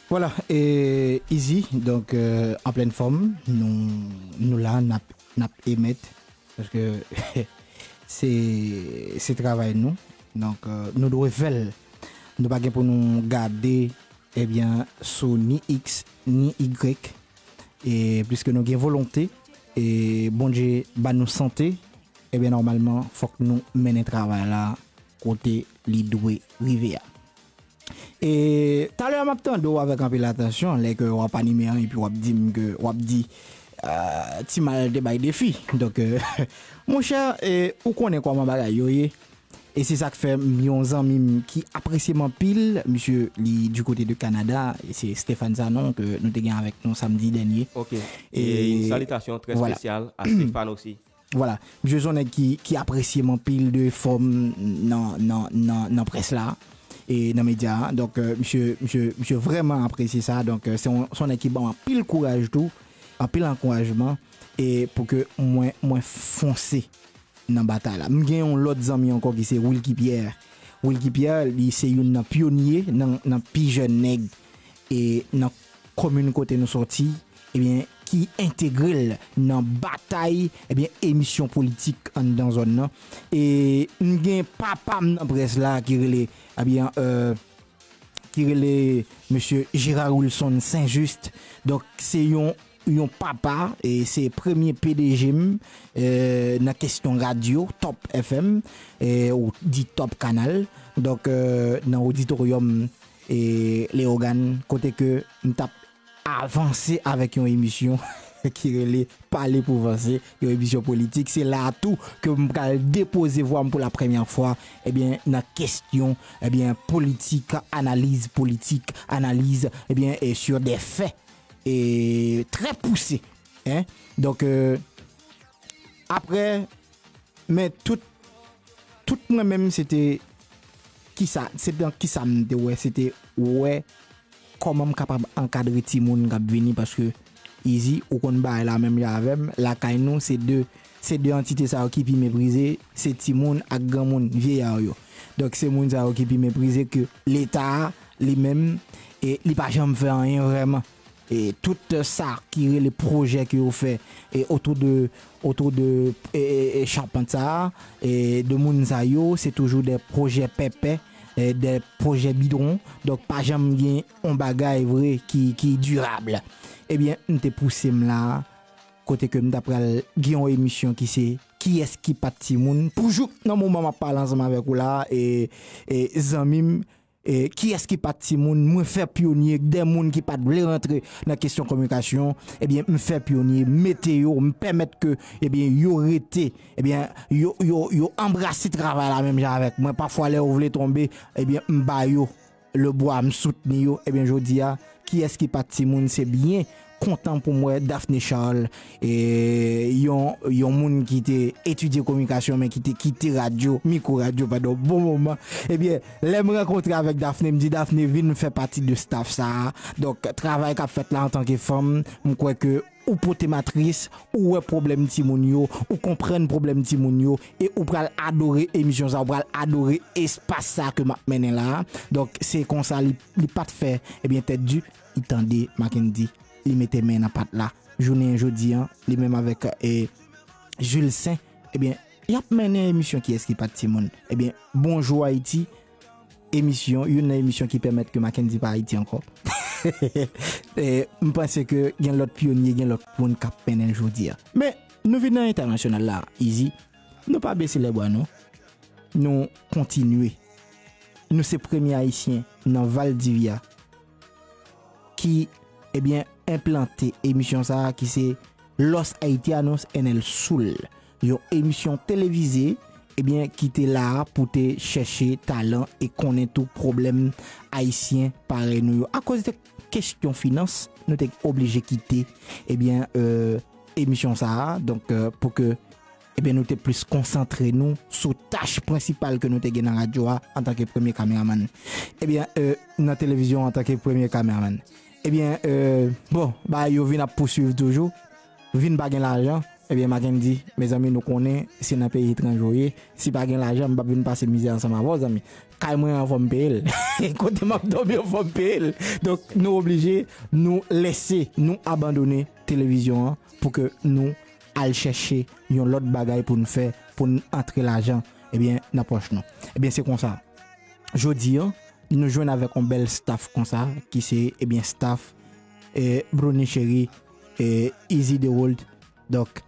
Vwala, e, Izi, donk, euh, an plèn fòm, nou, nou la, n ap, n ap emèt, paske se, se travay nou. Donk, euh, nou dwe fè l. Nou pa gen pou nou gade, ebyen, sou ni X, ni Y, e pliske nou gen volonte, e Bondye ba nou sante, ebyen, nòmalman, fòk nou mennen travay la kote li dwe rive a. E talè a m ap tande w avèk anpil atansyon, lè ke w ap anime an, epi w ap di m ke, w ap di, euh, Ti Mal te bay defi. Donk, euh, monchè, e, ou konnen kòman bagay yo ye. E se sa k fè m yon zanmi m ki apresye m anpil, misye li du côté de Canada, e se Stéphane Sanon ke nou te gen avèk nou samdi dènye. Ok. E, e yon salitasyon trè vwala. Espesyal a Stéphane osi. Vwala. Misye se yon nèg ki, ki apresye m anpil de efò m nan, nan, nan, nan près la, e nan medya a. Donk, euh, misye, misye, misye vrèman apresye sa. Donk, euh, se yon, se yon nèg ki ban m anpil kouraj tou, anpil ankourajman, e pou ke mwen, mwen fonse nan batay la. M gen yon lòt zanmi ankò ki se Wilky Pierre. Wilky Pierre, li se youn nan pyonye, nan, nan pi jèn nèg, e nan komin kote nou sòti, ebyen, ki entegre l nan batay, ebyen, emisyon politik anndan zòn nan. E m gen papa m nan près la ki rele, ebyen, euh, ki rele mesye Gérard Wilson Saint-Just. Donk, se yon, yon papa, e se premye P D G m, e, nan kesyon radyo, Top F M, e, ou di Top Kanal. Donk, e, nan oditoryòm, e, Leyogàn, kote ke m t ap avanse avèk yon emisyon ki rele Pale pou vanse, yon emisyon politik. Se la a tou ke m pral depoze vwa m pou la premyè fwa, ebyen, nan kesyon, ebyen, politik, analiz politik, analiz, ebyen, e sur des faits, e trè pouse, en. Donk, e, apre, men tout, tout mwen menm, se te kisa, se nan kisa m te wè, se te wè kòman m kapab ankadre timoun k ap vini, paske Izi, ou konn bagay la menm jan avè m, lakay nou, se de, se de antite sa yo ki pi meprize, se timoun ak granmoun, vyeyar yo. Donk, se moun sa yo ki pi meprize ke Leta a, li menm, e li pa janm fè anyen vrèman. E tout sa ki rele pwojè ke yo fè, e otou de, otou de, e, e, e chapant sa a, e de moun sa yo, se toujou de pwojè pèpè, e de pwojè bidwon. Donk, pa janm gen yon bagay vre ki, ki dirab. Ebyen, m te pouse m la, kote ke m ta pral gen yon emisyon ki se Kiyès ki pa t timoun. Pou jouk nan moman m ap pale ansanm avèk ou la, e, e zanmi m, e, kiyès ki pa t timoun, mwen fè pyonye, de moun ki pa t vle rantre nan kesyon kominikasyon, ebyen, m fè pyonye, m mete yo, m pèmèt ke, ebyen, yo rete, ebyen, yo, yo, yo anbrase travay la menm jan avèk mwen. Pafwa, lè yo vle tonbe, ebyen, m ba yo le bwa, m soutni yo. Ebyen, jodi a, kiyès ki pa t timoun, se byen kontan pou m wè Daphné Charles, e, yon, yon moun ki te etidye kominikasyon, men ki te kite radyo, mikwo radyo pandan yon bon moman. Ebyen, lè m rankontre avèk Daphné, m di, Daphné, vin fè pati de staff sa a. Donk, travay k ap fèt la antanke fanm, m kwè ke ou pote matris, ou wè pwoblèm timoun yo, ou konprann pwoblèm timoun yo, e ou pral adore emisyon sa, ou pral adore espas sa ke m ap mennen la. Donk, se konsa li, li pa t fè, ebyen, tèt di, li tande Mackendy, li mete men nan pat la. Jounen jodi an, li menm avèk, e, Jules Saint, ebyen, y ap mennen emisyon Kiyès ki pa t timoun. Ebyen, Bonjou Ayiti, emisyon, youn nan emisyon ki pèmèt ke Mackendy pa Ayiti ankò. E, m panse ke gen lòt pyonye, gen lòt moun k ap mennen l jodi a. Men, nou vin nan entènasyonal la, Easy. Nou pa bese lèbra, non. Nou kontinye. Nou se premye Ayisyen nan Valdivia ki, ebyen, enplante emisyon sa a ki se Los Haitianos en el Sur. Yon emisyon televize, ebyen, ki te la pou te chèche talan e konnen tou pwoblèm ayisyen parèy nou yo. Akoz de kestyon finans, nou te oblije kite, ebyen, e, emisyon sa a. Donk, e, pou ke, ebyen, nou te plis konsantre nou sou tach prensipal ke nou te gen nan radyo a antanke premye kameramann. Ebyen, e, nan televizyon antanke premye kameramann. Ebyen, e, bon, bagay yo vin ap pouswiv toujou. Vin pa gen lajan. Ebyen, Mackendy, mezanmi, nou konnen se nan peyi etranje w ye. Si pa gen lajan, m p ap vin pase mizè ansanm avè w, zanmi. Kay mwen an, fò m peye l. Kote m ap dòmi an, fò m peye l. Donk, nou oblije, nou lese, nou abandone televizyon an pou ke nou al chèche yon lòt bagay pou n fè, pou n antre lajan, ebyen, nan pòch nou. Ebyen, se konsa. Jodi an, nou jwenn avèk yon bèl staff konsa, ki se, ebyen, staff, e, Brownie Chéri, e, Easy Derold. Donk,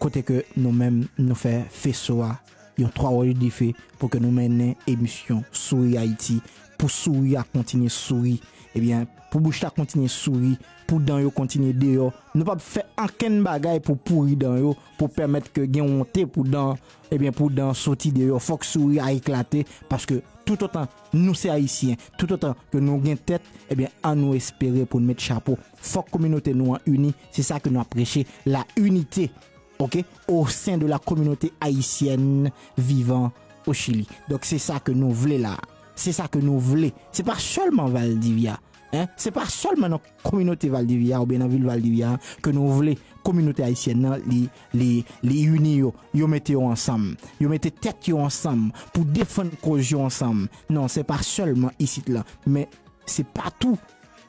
kote ke nou menm, nou fè feso a, yon twa wòch dife, pou ke nou mennen emisyon Souri Ayiti, pou souri a kontinye souri. Ebyen, pou bouch la kontinye souri, pou dan yo kontinye deyò. Nou p ap fè ankenn bagay pou pouri dan yo, pou pèmèt ke gen wonte pou dan, ebyen, pou dan soti deyò. Fòk souri a eklate, paske toutotan nou se Ayisyen, toutotan ke nou gen tèt, ebyen, an nou espere pou n met chapo. Fòk kominote nou an ini, se sa ke nou ap preche, la unité, ok, au sein de la communauté haïtienne vivant au Chili. Donk, se sa ke nou vle la. Se sa ke nou vle. Se pa sèlman Valdivia, en, se pa sèlman nan kominote Valdivia oubyen nan vil Valdivia ke nou vle kominote ayisyèn nan li, li, li ini yo. Yo mete yo ansanm. Yo mete tèt yo ansanm pou defann koz yo ansanm. Non, se pa sèlman isit lan, men se patou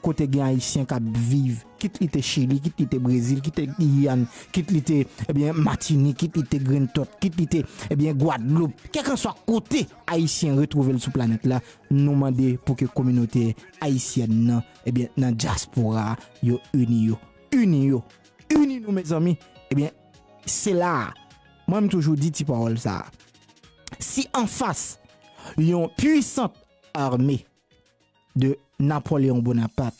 kote gen Ayisyen k ap viv, kit li te Chili, kit li te Brezil, kit li te Giyàn, kit li te, ebyen, Matinik, kit li te Grenntortue, kit li te, ebyen, Gwadloup. Kèlkanswa kote Ayisyen retwouve l sou planèt la, nou mande pou ke kominote ayisyèn nan, ebyen, nan dyaspora a, yo ini yo. Ini yo. Ini nou, mezanmi. Ebyen, se la a. Mwen, m toujou di ti pawòl sa a. Si anfas yon pwisant ame de Napoléon Bonaparte,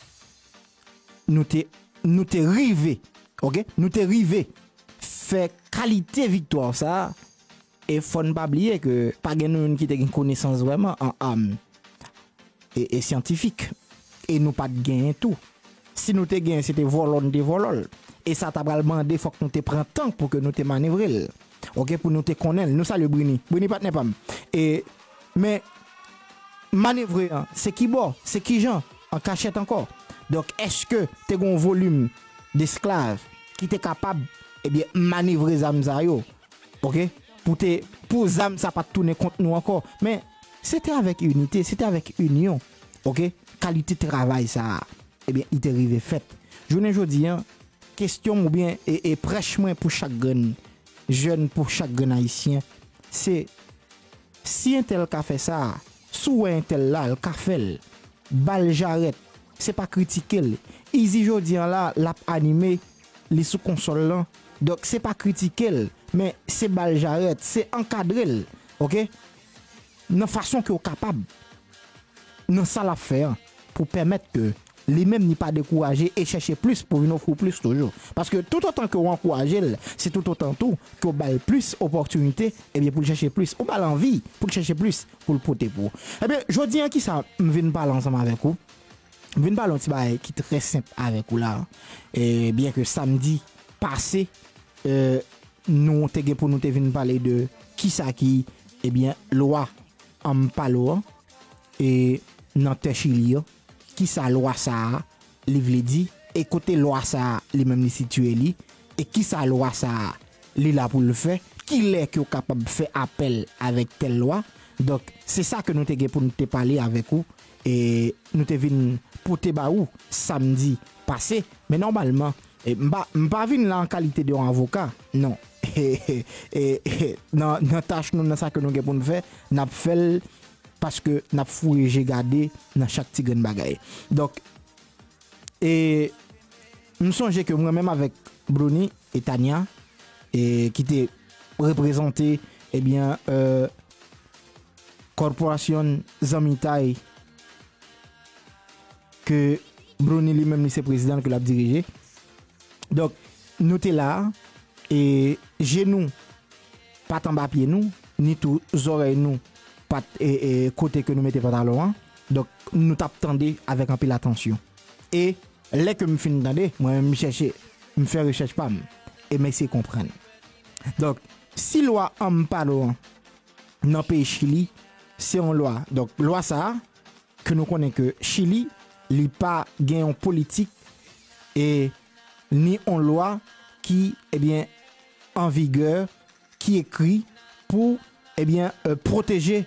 nou te, nou te rive, ok? Nou te rive fè kalite viktwa sa a, e fò n pa bliye ke pa gen nou youn ki te gen konesans vrèman an am e, e syantifik. E nou pa t genyen tou. Si nou te genyen, se te vòlò n te vòlò l. E sa ta pral mande fòk nou te pran tan pou ke nou te manevre l. Ok, pou nou te konnen l. Nou salye Brini. Brini patnè pa m. E, men, manevre an, se ki bò, se ki jan, an kachèt ankò. Donk, èske te gen yon volim desklav ki te kapab, ebyen, manevre zam sa yo? Ok? Pou te, pou zam sa pa t tounen kont nou ankò. Men, se te avèk inite, se te avèk inyon. Ok? Kalite travay sa a, ebyen, li te rive fèt. Jounen jodi an, kesyon m oubyen, e, e prèch mwen pou chak grenn jèn, pou chak grenn Ayisyen, se si entèl ka fè sa, si w wè entèl la, l ka fè l, ba l jarèt, se pa kritike l. Easy jodi an la, l ap anime, li sou konsòl lan. Donk, se pa kritike l, men se ba l jarèt, se ankadre l, ok? Nan fason ke w kapab, nan sa l ap fè an, pou pèmèt ke li menm li pa dekouraje e chèche plis pou vin ofri w plis toujou. Paske toutotan ke w ankouraje l, se toutotan tou ke w ba l plis opòtinite, ebyen, pou l chèche plis. Ou ba l anvi pou l chèche plis, pou l pote pou ou. Ebyen, jodi an, kisa m vin pale ansanm avèk ou? M vin pale yon ti bagay ki trè senp avèk ou la. E, byen ke samdi pase, e, nou te gen pou nou te vin pale de kisa ki, ebyen, lwa Amparo an, e nan tè Chili an, kisa lwa sa a, li vle di, e kote lwa sa a li menm li sitiye li, e kisa lwa sa a li la pou l fè, kilè ke w kapab fè apèl avèk tèl lwa. Donk, se sa ke nou te gen pou nou te pale avèk ou, e nou te vin pote ba ou samdi pase. Men nòmalman, e m pa, m pa vin la an kalite de yon avoka, non. E, e, nan, nan tach nou, nan sa ke nou gen pou n fè, n ap fè l paske n ap foure je gade nan chak ti grenn bagay. Donk, e m sonje ke mwen menm avèk Bruni e Tania, e ki te reprezante, ebyen, e, kòporasyon Zanmitay ke Bruni li menm li se prezidan ke l ap dirije. Donk, nou te la, e je nou pa t anba pye nou, ni tou zòrèy nou pa t, e, e, kote ke nou mete pantalon an. Donk, nou t ap tande avèk anpil atansyon. E lè ke m fin tande, mwen menm m chèche, m fè rechèch pa m, e m eseye konprann. Donk, si lwa AMPALO an nan peyi Chili, se yon lwa. Donk, lwa sa a, ke nou konnen ke Chili, li pa gen yon politik e ni yon lwa ki, ebyen, an vigè, ki ekri pou, ebyen, e, pwoteje,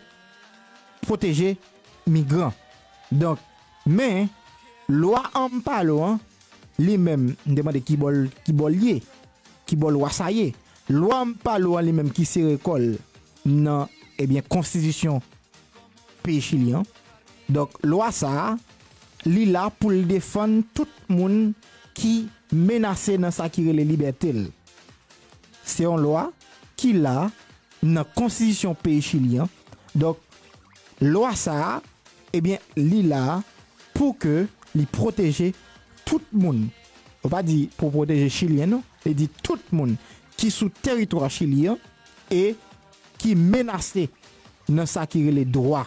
pwoteje migran. Donk, men, lwa AMPALO an, li menm, m te mande ki bò l, ki bò l ye, ki bò lwa sa ye. Lwa AMPALO an li menm ki sere kò l nan, ebyen, konstitisyon peyi Chili an. Donk, lwa sa a, li la pou l defann tout moun ki menase nan sa ki rele libète l. Se yon lwa ki la nan konstitisyon peyi Chili an. Donk, lwa sa a, ebyen, li la pou ke li pwoteje tout moun. Ou pa di pou pwoteje Chilyen, non. Li di tout moun ki sou teritwa Chili an e ki menase nan sa ki rele dwa,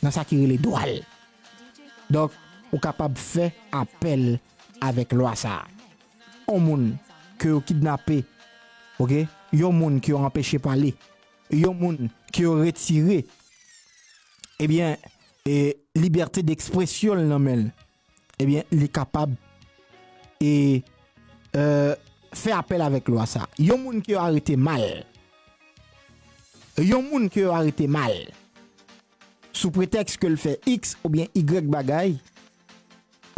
nan sa ki rele dwa l. Donk, ou kapab fè apèl avèk lwa sa a. Yon moun ke yo kidnape, oke? Yon moun ke yo anpeche pale, yon moun ke yo retire, ebyen, e, libète dekspresyon l nan men l, ebyen, li kapab, e, e, fè apèl avèk lwa sa a. Yon moun ke yo arete mal, yon moun ke yo arete mal, sou pretèks ke l fè X oubyen Y bagay,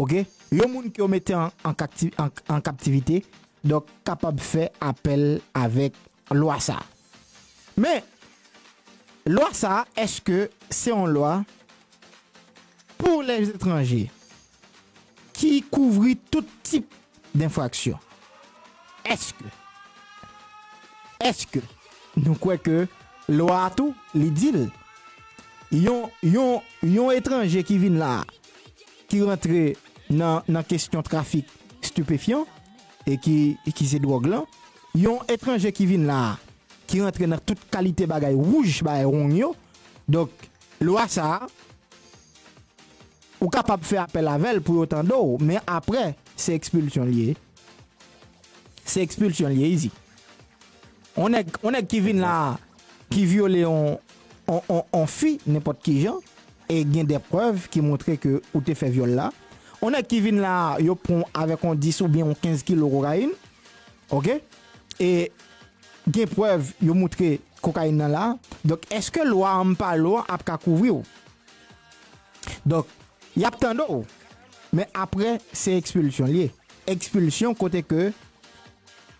oke? Yon moun ke yo mete an, an kakti-, an, an kaptivite, donk, kapab fè apèl avèk lwa sa a. Men, lwa sa a, èske se yon lwa pou lèzetranje ki kouvri tout tip denfraksyon? Èske, èske nou kwè ke lwa a tou, li di l, yon, yon, yon etranje ki vin la, ki rantre nan, nan kesyon trafik stipefyan, e ki, ki se dwòg lan, yon etranje ki vin la, ki rantre nan tout kalite bagay wouj, bagay wong yo. Donk, lwa sa a, ou kapab fè apèl avè l pou yo tande w, men apre, se ekspilsyon l ye. Se ekspilsyon l ye, izi. On nèg, on nèg ki vin la, ki vyole on, on, on, on fi, nenpòt ki jan, e gen de prèv ki montre ke ou te fè vyòl la. On nèg ki vin la, yo pran w avèk on dis oubyen on kenz kilo kokayin, oke? E gen prèv yo montre kokayin nan la. Donk, èske lwa AMPALO an ap ka kouvri w? Donk, y ap tande w. Men apre, se ekspilsyon l ye. Ekspilsyon kote ke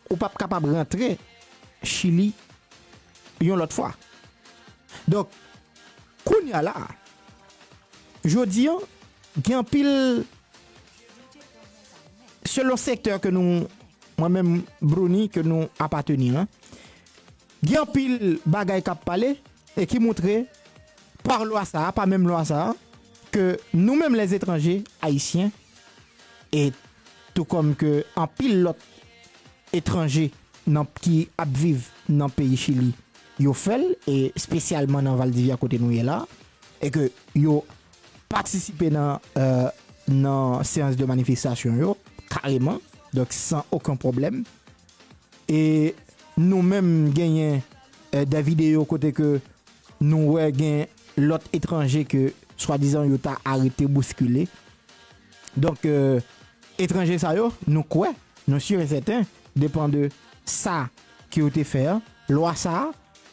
ou p ap kapab rantre Chili yon lòt fwa. Donk, kounye a la, jodi an, gen anpil, selon sektè ke nou, mwen menm, Bruni, ke nou apateni an, gen anpil bagay k ap pale e ki montre, pa lwa sa a, pa menm lwa sa a, ke nou menm lèzetranje ayisyen, e tou kòm ke anpil lòt etranje nan, ki ap viv nan peyi Chili, yo fè l, e espesyalman nan Valdivia kote nou ye la, e ke yo patisipe nan, e, nan seyans de manifestasyon yo, kareman, donk san okenn pwoblèm. E nou menm genyen, e, de videyo kote ke nou wè gen lòt etranje ke swadizan yo ta arete, bouskile. Donk, e, etranje sa yo, nou kwè, nou si e sèten, depan de sa ke yo te fè a, lwa sa a,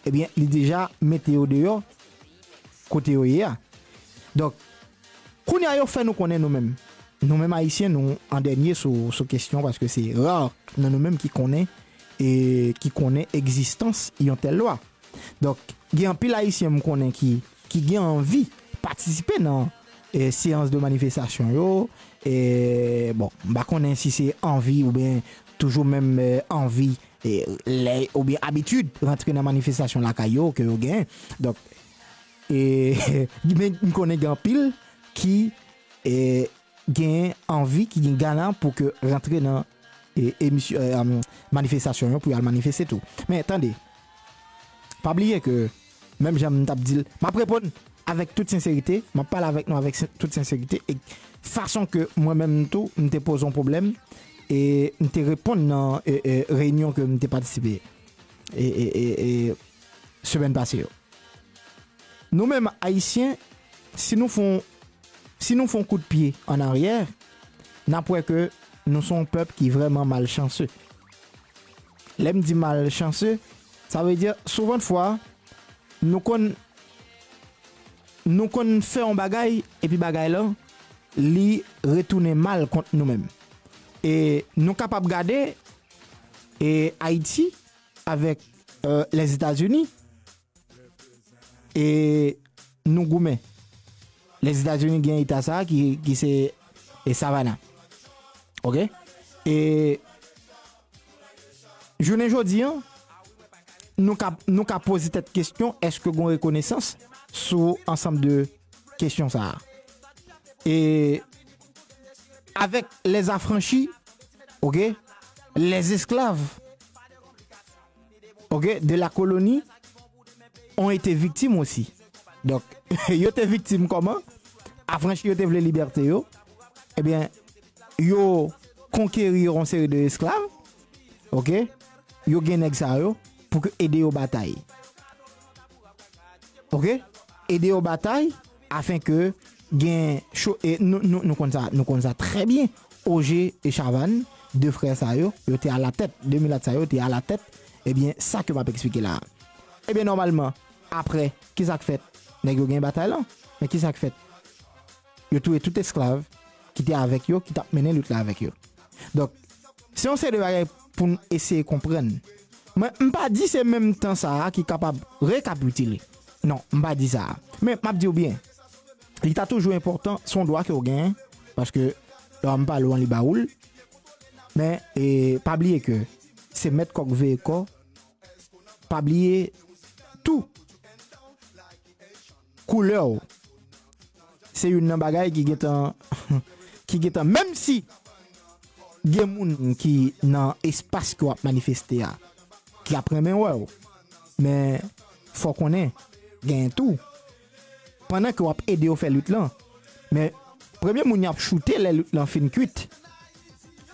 ebyen, li deja mete yo deyò kote yo ye a. Donk, kounye a yo fè nou konnen nou menm. Nou menm Ayisyen, nou an dènye sou, sou kesyon, paske se ra nan nou menm ki konnen, e ki konnen egzistans yon tèl lwa. Donk, gen anpil Ayisyen m konnen ki, ki gen anvi patisipe nan e, seyans de manifestasyon yo. E, bon, m pa konnen si se anvi oubyen toujou menm e, anvi e, lè, oubyen abitid rantre nan manifestasyon lakay yo ke yo gen. Donk, e, men m konnen gen anpil ki e, gen anvi, ki gen gana pou ke rantre nan e, emisyon, e, um, manifestasyon yo pou y al manifeste tou. Men tande, pa bliye ke, menm jan m t ap di l, m ap reponn avèk tout senserite, m ap pale avèk nou avèk sen- tout senserite, e fason ke mwen menm tou, m te poze yon pwoblèm, e m te reponn nan e, e, reyinyon ke m te patisipe e, e, e, e, semèn pase yo. Nou menm Ayisyen, si nou fon, si nou fon kout pye an aryè, n ap wè ke nou se yon pèp ki vrèman malchanse. Lè m di malchanse, sa vle di, souvan fwa, nou konn, nou konn fè yon bagay, epi bagay la, li retounen mal kont nou menm. E nou kapab gade, e Ayiti avèk e, Lèzetazini, e nou goumen. Lèzetazini gen eta sa a ki, ki se e Savannah. Oke? E jounen jodi an, nou ka, nou ka poze tèt kesyon, èske gon rekonesans sou ansanm de kesyon sa a? E avèk lèzafranchi, oke, lèzesklav, oke, de la koloni, ont été victimes aussi. Donk, yo te viktim kòman? Afranchi yo te vle libète yo. Ebyen, yo konkeri yon seri de esklav. Oke? Yo gen nèg sa yo pou ke ede yo batay. Oke? Ede yo batay afen ke gen cho, e nou, nou, nou konn sa, nou konn sa trè byen. Oje e Chavann, de frè sa yo, yo te alatèt, de milat sa yo te alatèt, ebyen, sa ke m ap eksplike la a. Ebyen, nòmalman, apre, ki sa k fèt? Nèg yo gen batay lan. Men ki sa k fèt? Yo touye tout esklav ki te avèk yo, ki t ap mennen lit la avèk yo. Donk, se yon seri de bagay pou n eseye konprann. Mwen, m pa di se menm tan sa a ki kapab rekapitile. Non, m pa di sa a. Men, m ap di w byen, li ta toujou enpòtan, se yon dwa ke w genyen, paske lè w ap pale w an li ba ou l. Men, e, pa bliye ke se mèt kòk veye kò, pa bliye tou koulè w. Se youn nan bagay ki gentan, ki gentan, menm si gen moun ki nan espas ke w ap manifeste a, ki ap renmen wè w. Men, fò konnen, gen tou, pandan ke w ap ede yo fè lit lan, men premye moun y ap choute lè lit lan fin kwit,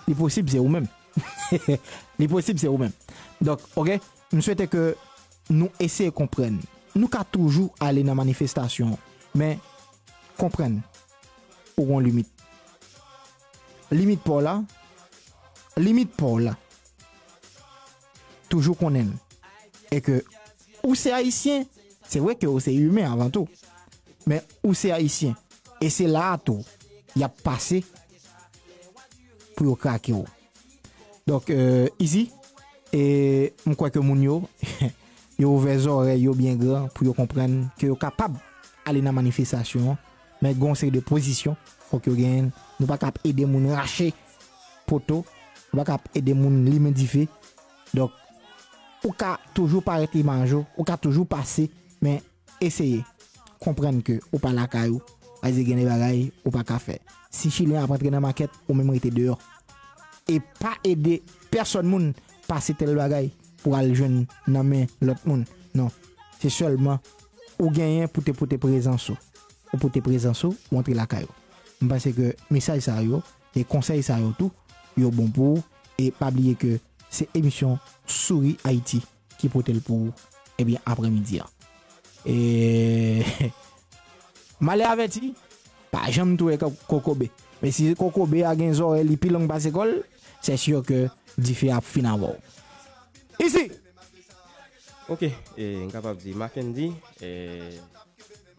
li posib se ou menm. Li posib se ou menm. Donk, oke, m swete ke nou eseye konprann. Nou ka toujou ale nan manifestasyon, men konprann ou gon limit. Limit pa w la, limit pa w la. Toujou konnen l. E ke ou se Ayisyen, se vre ke ou se imen avan tou. Men ou se Ayisyen. E se la a tou, y ap pase pou yo krake w. Donk, e, izi, e m kwè ke moun yo, yo ouvè zòrèy yo byen gran pou yo konprann ke yo kapab ale nan manifestasyon an, men gen yon seri de pozisyon fòk yo genyen. Nou pa ka ap ede moun rache poto, nou pa ka ap ede moun limen dife. Donk, ou ka toujou parèt imaj ou, ou ka toujou pase, men eseye konprann ke ou pa lakay ou, paske gen de bagay ou pa ka fè. Si Chilyen ap antre nan makèt, ou menm rete deyò. E pa ede pèsòn moun pase tèl bagay pou al jwenn nan men lòt moun. Non. Se sèlman ou genyen pou te pote prezans ou. Ou pote prezans ou, ou antre lakay ou. M panse ke mesaj sa yo, e konsèy sa yo tou, yo bon pou ou. E pa bliye ke se emisyon Souri Ayiti ki pote l pou ou, ebyen, aprèmidi a. E malè avèti, pa janm touye ko- kokobe. Men si kokobe a gen zòrèy li pi long pase kò l, c'est sûr que dife a ap fin avè w. Isi! Ok, e, m kapab di, Mackendy, e,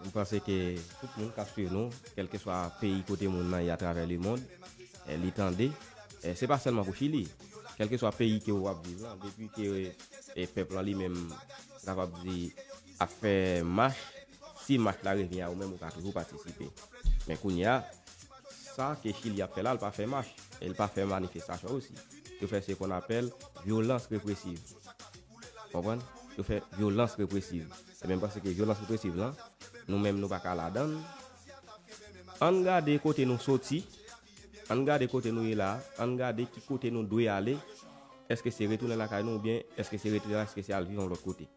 m panse ke tout moun k ap swiv nou, kèlkeswa peyi kote moun nan ye atravè lemond, e, li tande, e, se pa sèlman pou Chili. Kèlkeswa peyi ke w ap viv lan, depi ke, e, pèp lan li menm, m kapab di, ap fè mach, si mach la revyen a ou menm, ou ka toujou patisipe. Men kounye a, sa ke Chili ap fè la, l pa fè mach, e l pa fè manifestasyon osi. Yo fè ce qu'on appelle vyolans represiv. Konprann? Yo fè vyolans represiv. Ebyen, m panse ke vyolans represiv lan, nou menm nou pa ka ladan l. Ann gade kote nou soti, ann gade kote nou ye la, ann gade ki kote nou dwe ale. Èske se retounen lakay nou oubyen èske se rete la, èske se al viv yon lòt kote?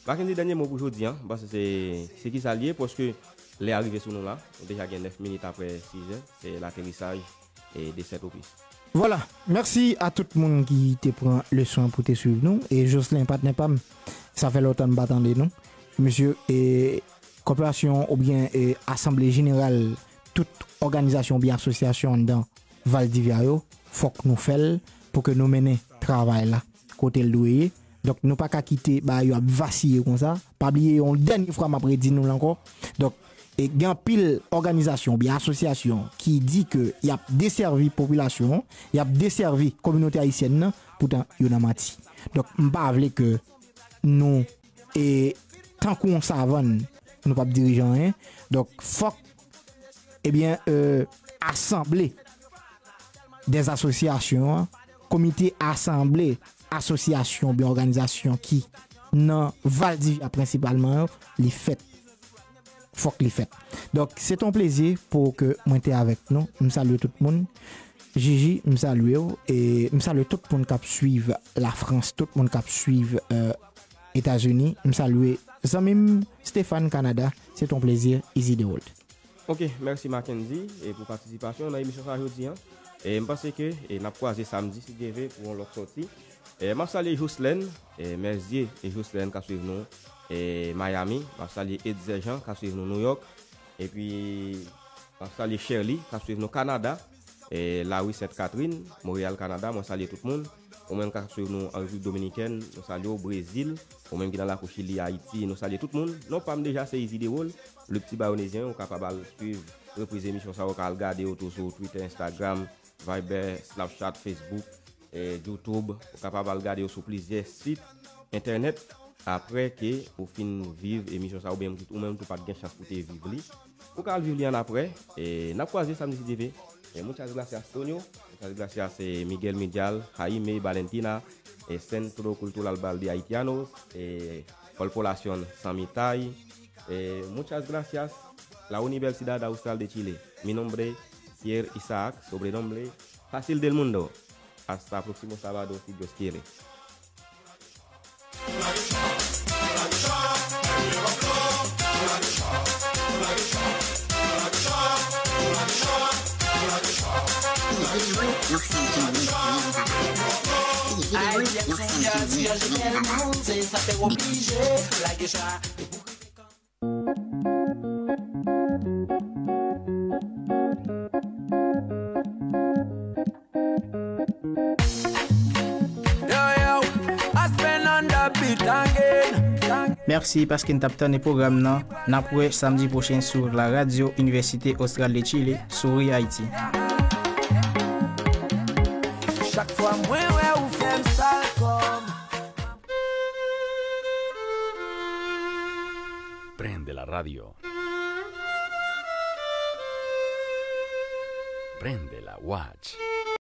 Mackendy, dènye mo pou jodi a, m panse se, se ki sa l ye, paske lè a rive sou nou la, nou deja gen nèf minit apre sizè, se laterisaj e de Sentopis. Vwala, mèsi a tout moun ki te pran leson pou te swiv nou. E Jocelyn, patnè pa m, sa fè lontan m pa tande nou. Mesye, e, kòperasyon oubyen, e, asanble jeneral tout òganizasyon oubyen asosyasyon anndan Valdivia yo, fòk nou fè l pou ke nou mennen travay la kote l dwe ye. Donk, nou pa ka kite bagay yo ap vasiye konsa. Pa bliye, yon dènye fwa, m ap redi nou l ankò. Donk, e gen anpil òganizasyon oubyen asosyasyon ki di ke y ap desèvi popilasyon an, y ap desèvi kominote ayisyèn nan, poutan yo nan manti. Donk, m pa vle ke nou, e, tankou yon savann, nou p ap dirije anyen. Donk, fòk, ebyen, e, asanble dè asosyasyon an, komite asanble asosyasyon oubyen òganizasyon ki nan Valdivia prensipalman yo, li fèt. Fòk li fèt. Donk, se te yon plezi pou ke mwen te avèk nou. M salye tout moun. Jiji, m salye w. E m salye tout moun k ap swiv Lafrans, tout moun k ap swiv, e, Etazini. M salye zanmi m Stéphane Canada. Se te yon plezi, Easy the World. Ok, mèsi Mackendy, e pou patisipasyon nan emisyon sa jodi a. E m panse ke, e n ap kwaze samdi si Dye vle pou yon lòt sòti. E m ap salye Jocelyn, e Merzier e Jocelyn k ap swiv nou, e Miami. M ap salye Etzer Jean k ap swiv nou New York. Epi, m ap salye Sherly k ap swiv nou Kanada, e Lari Sent Katrin, Monreyal, Kanada. Mwen salye tout moun. Ou menm k ap swiv nou an Repiblik Dominikèn, nou salye w. Brezil, ou menm ki nan lakou Chili, Ayiti, nou salye tout moun. Non pa m deja se Easy the World, le pti bayonezyen. Ou kapab al swiv repriz emisyon sa, ou ka al gade yo tou sou Twitter, Instagram, Viber, Snapchat, Facebook, e YouTube. Ou kapab al gade yo sou plizyè sit entènèt. Apre ke ou fin viv emisyon sa, oubyen ou menm tou pa t gen chans pou te viv li, ou ka al viv li annapre. E n ap kwaze samdi si Dye vle. E muchas gracias, Tonio. Muchas gracias, e Miguel Midial, Jaime, Valentina, e Centro Cultural Baldi Haitianos, e Corporación Samitay, e muchas gracias, la Universidad Austral de Chile. Mi nombre Pierre Isaac, sobrenombre Fácil del Mundo. Hasta próximo sábado, si Dios quiere. Ayisyen sou yaz, yaz, yaz, se sa fè w oblije lage cha. Yo, yo, Aspen on the beat again. Mèsi paske n t ap tann pwogram nan. N ap wè samdi pwochen sou la radyo Inivèsite Austral de Chile, Souri Ayiti. Chak fwa mwen wè ou fè m sal kò m. Prende la radio. Prende la watch.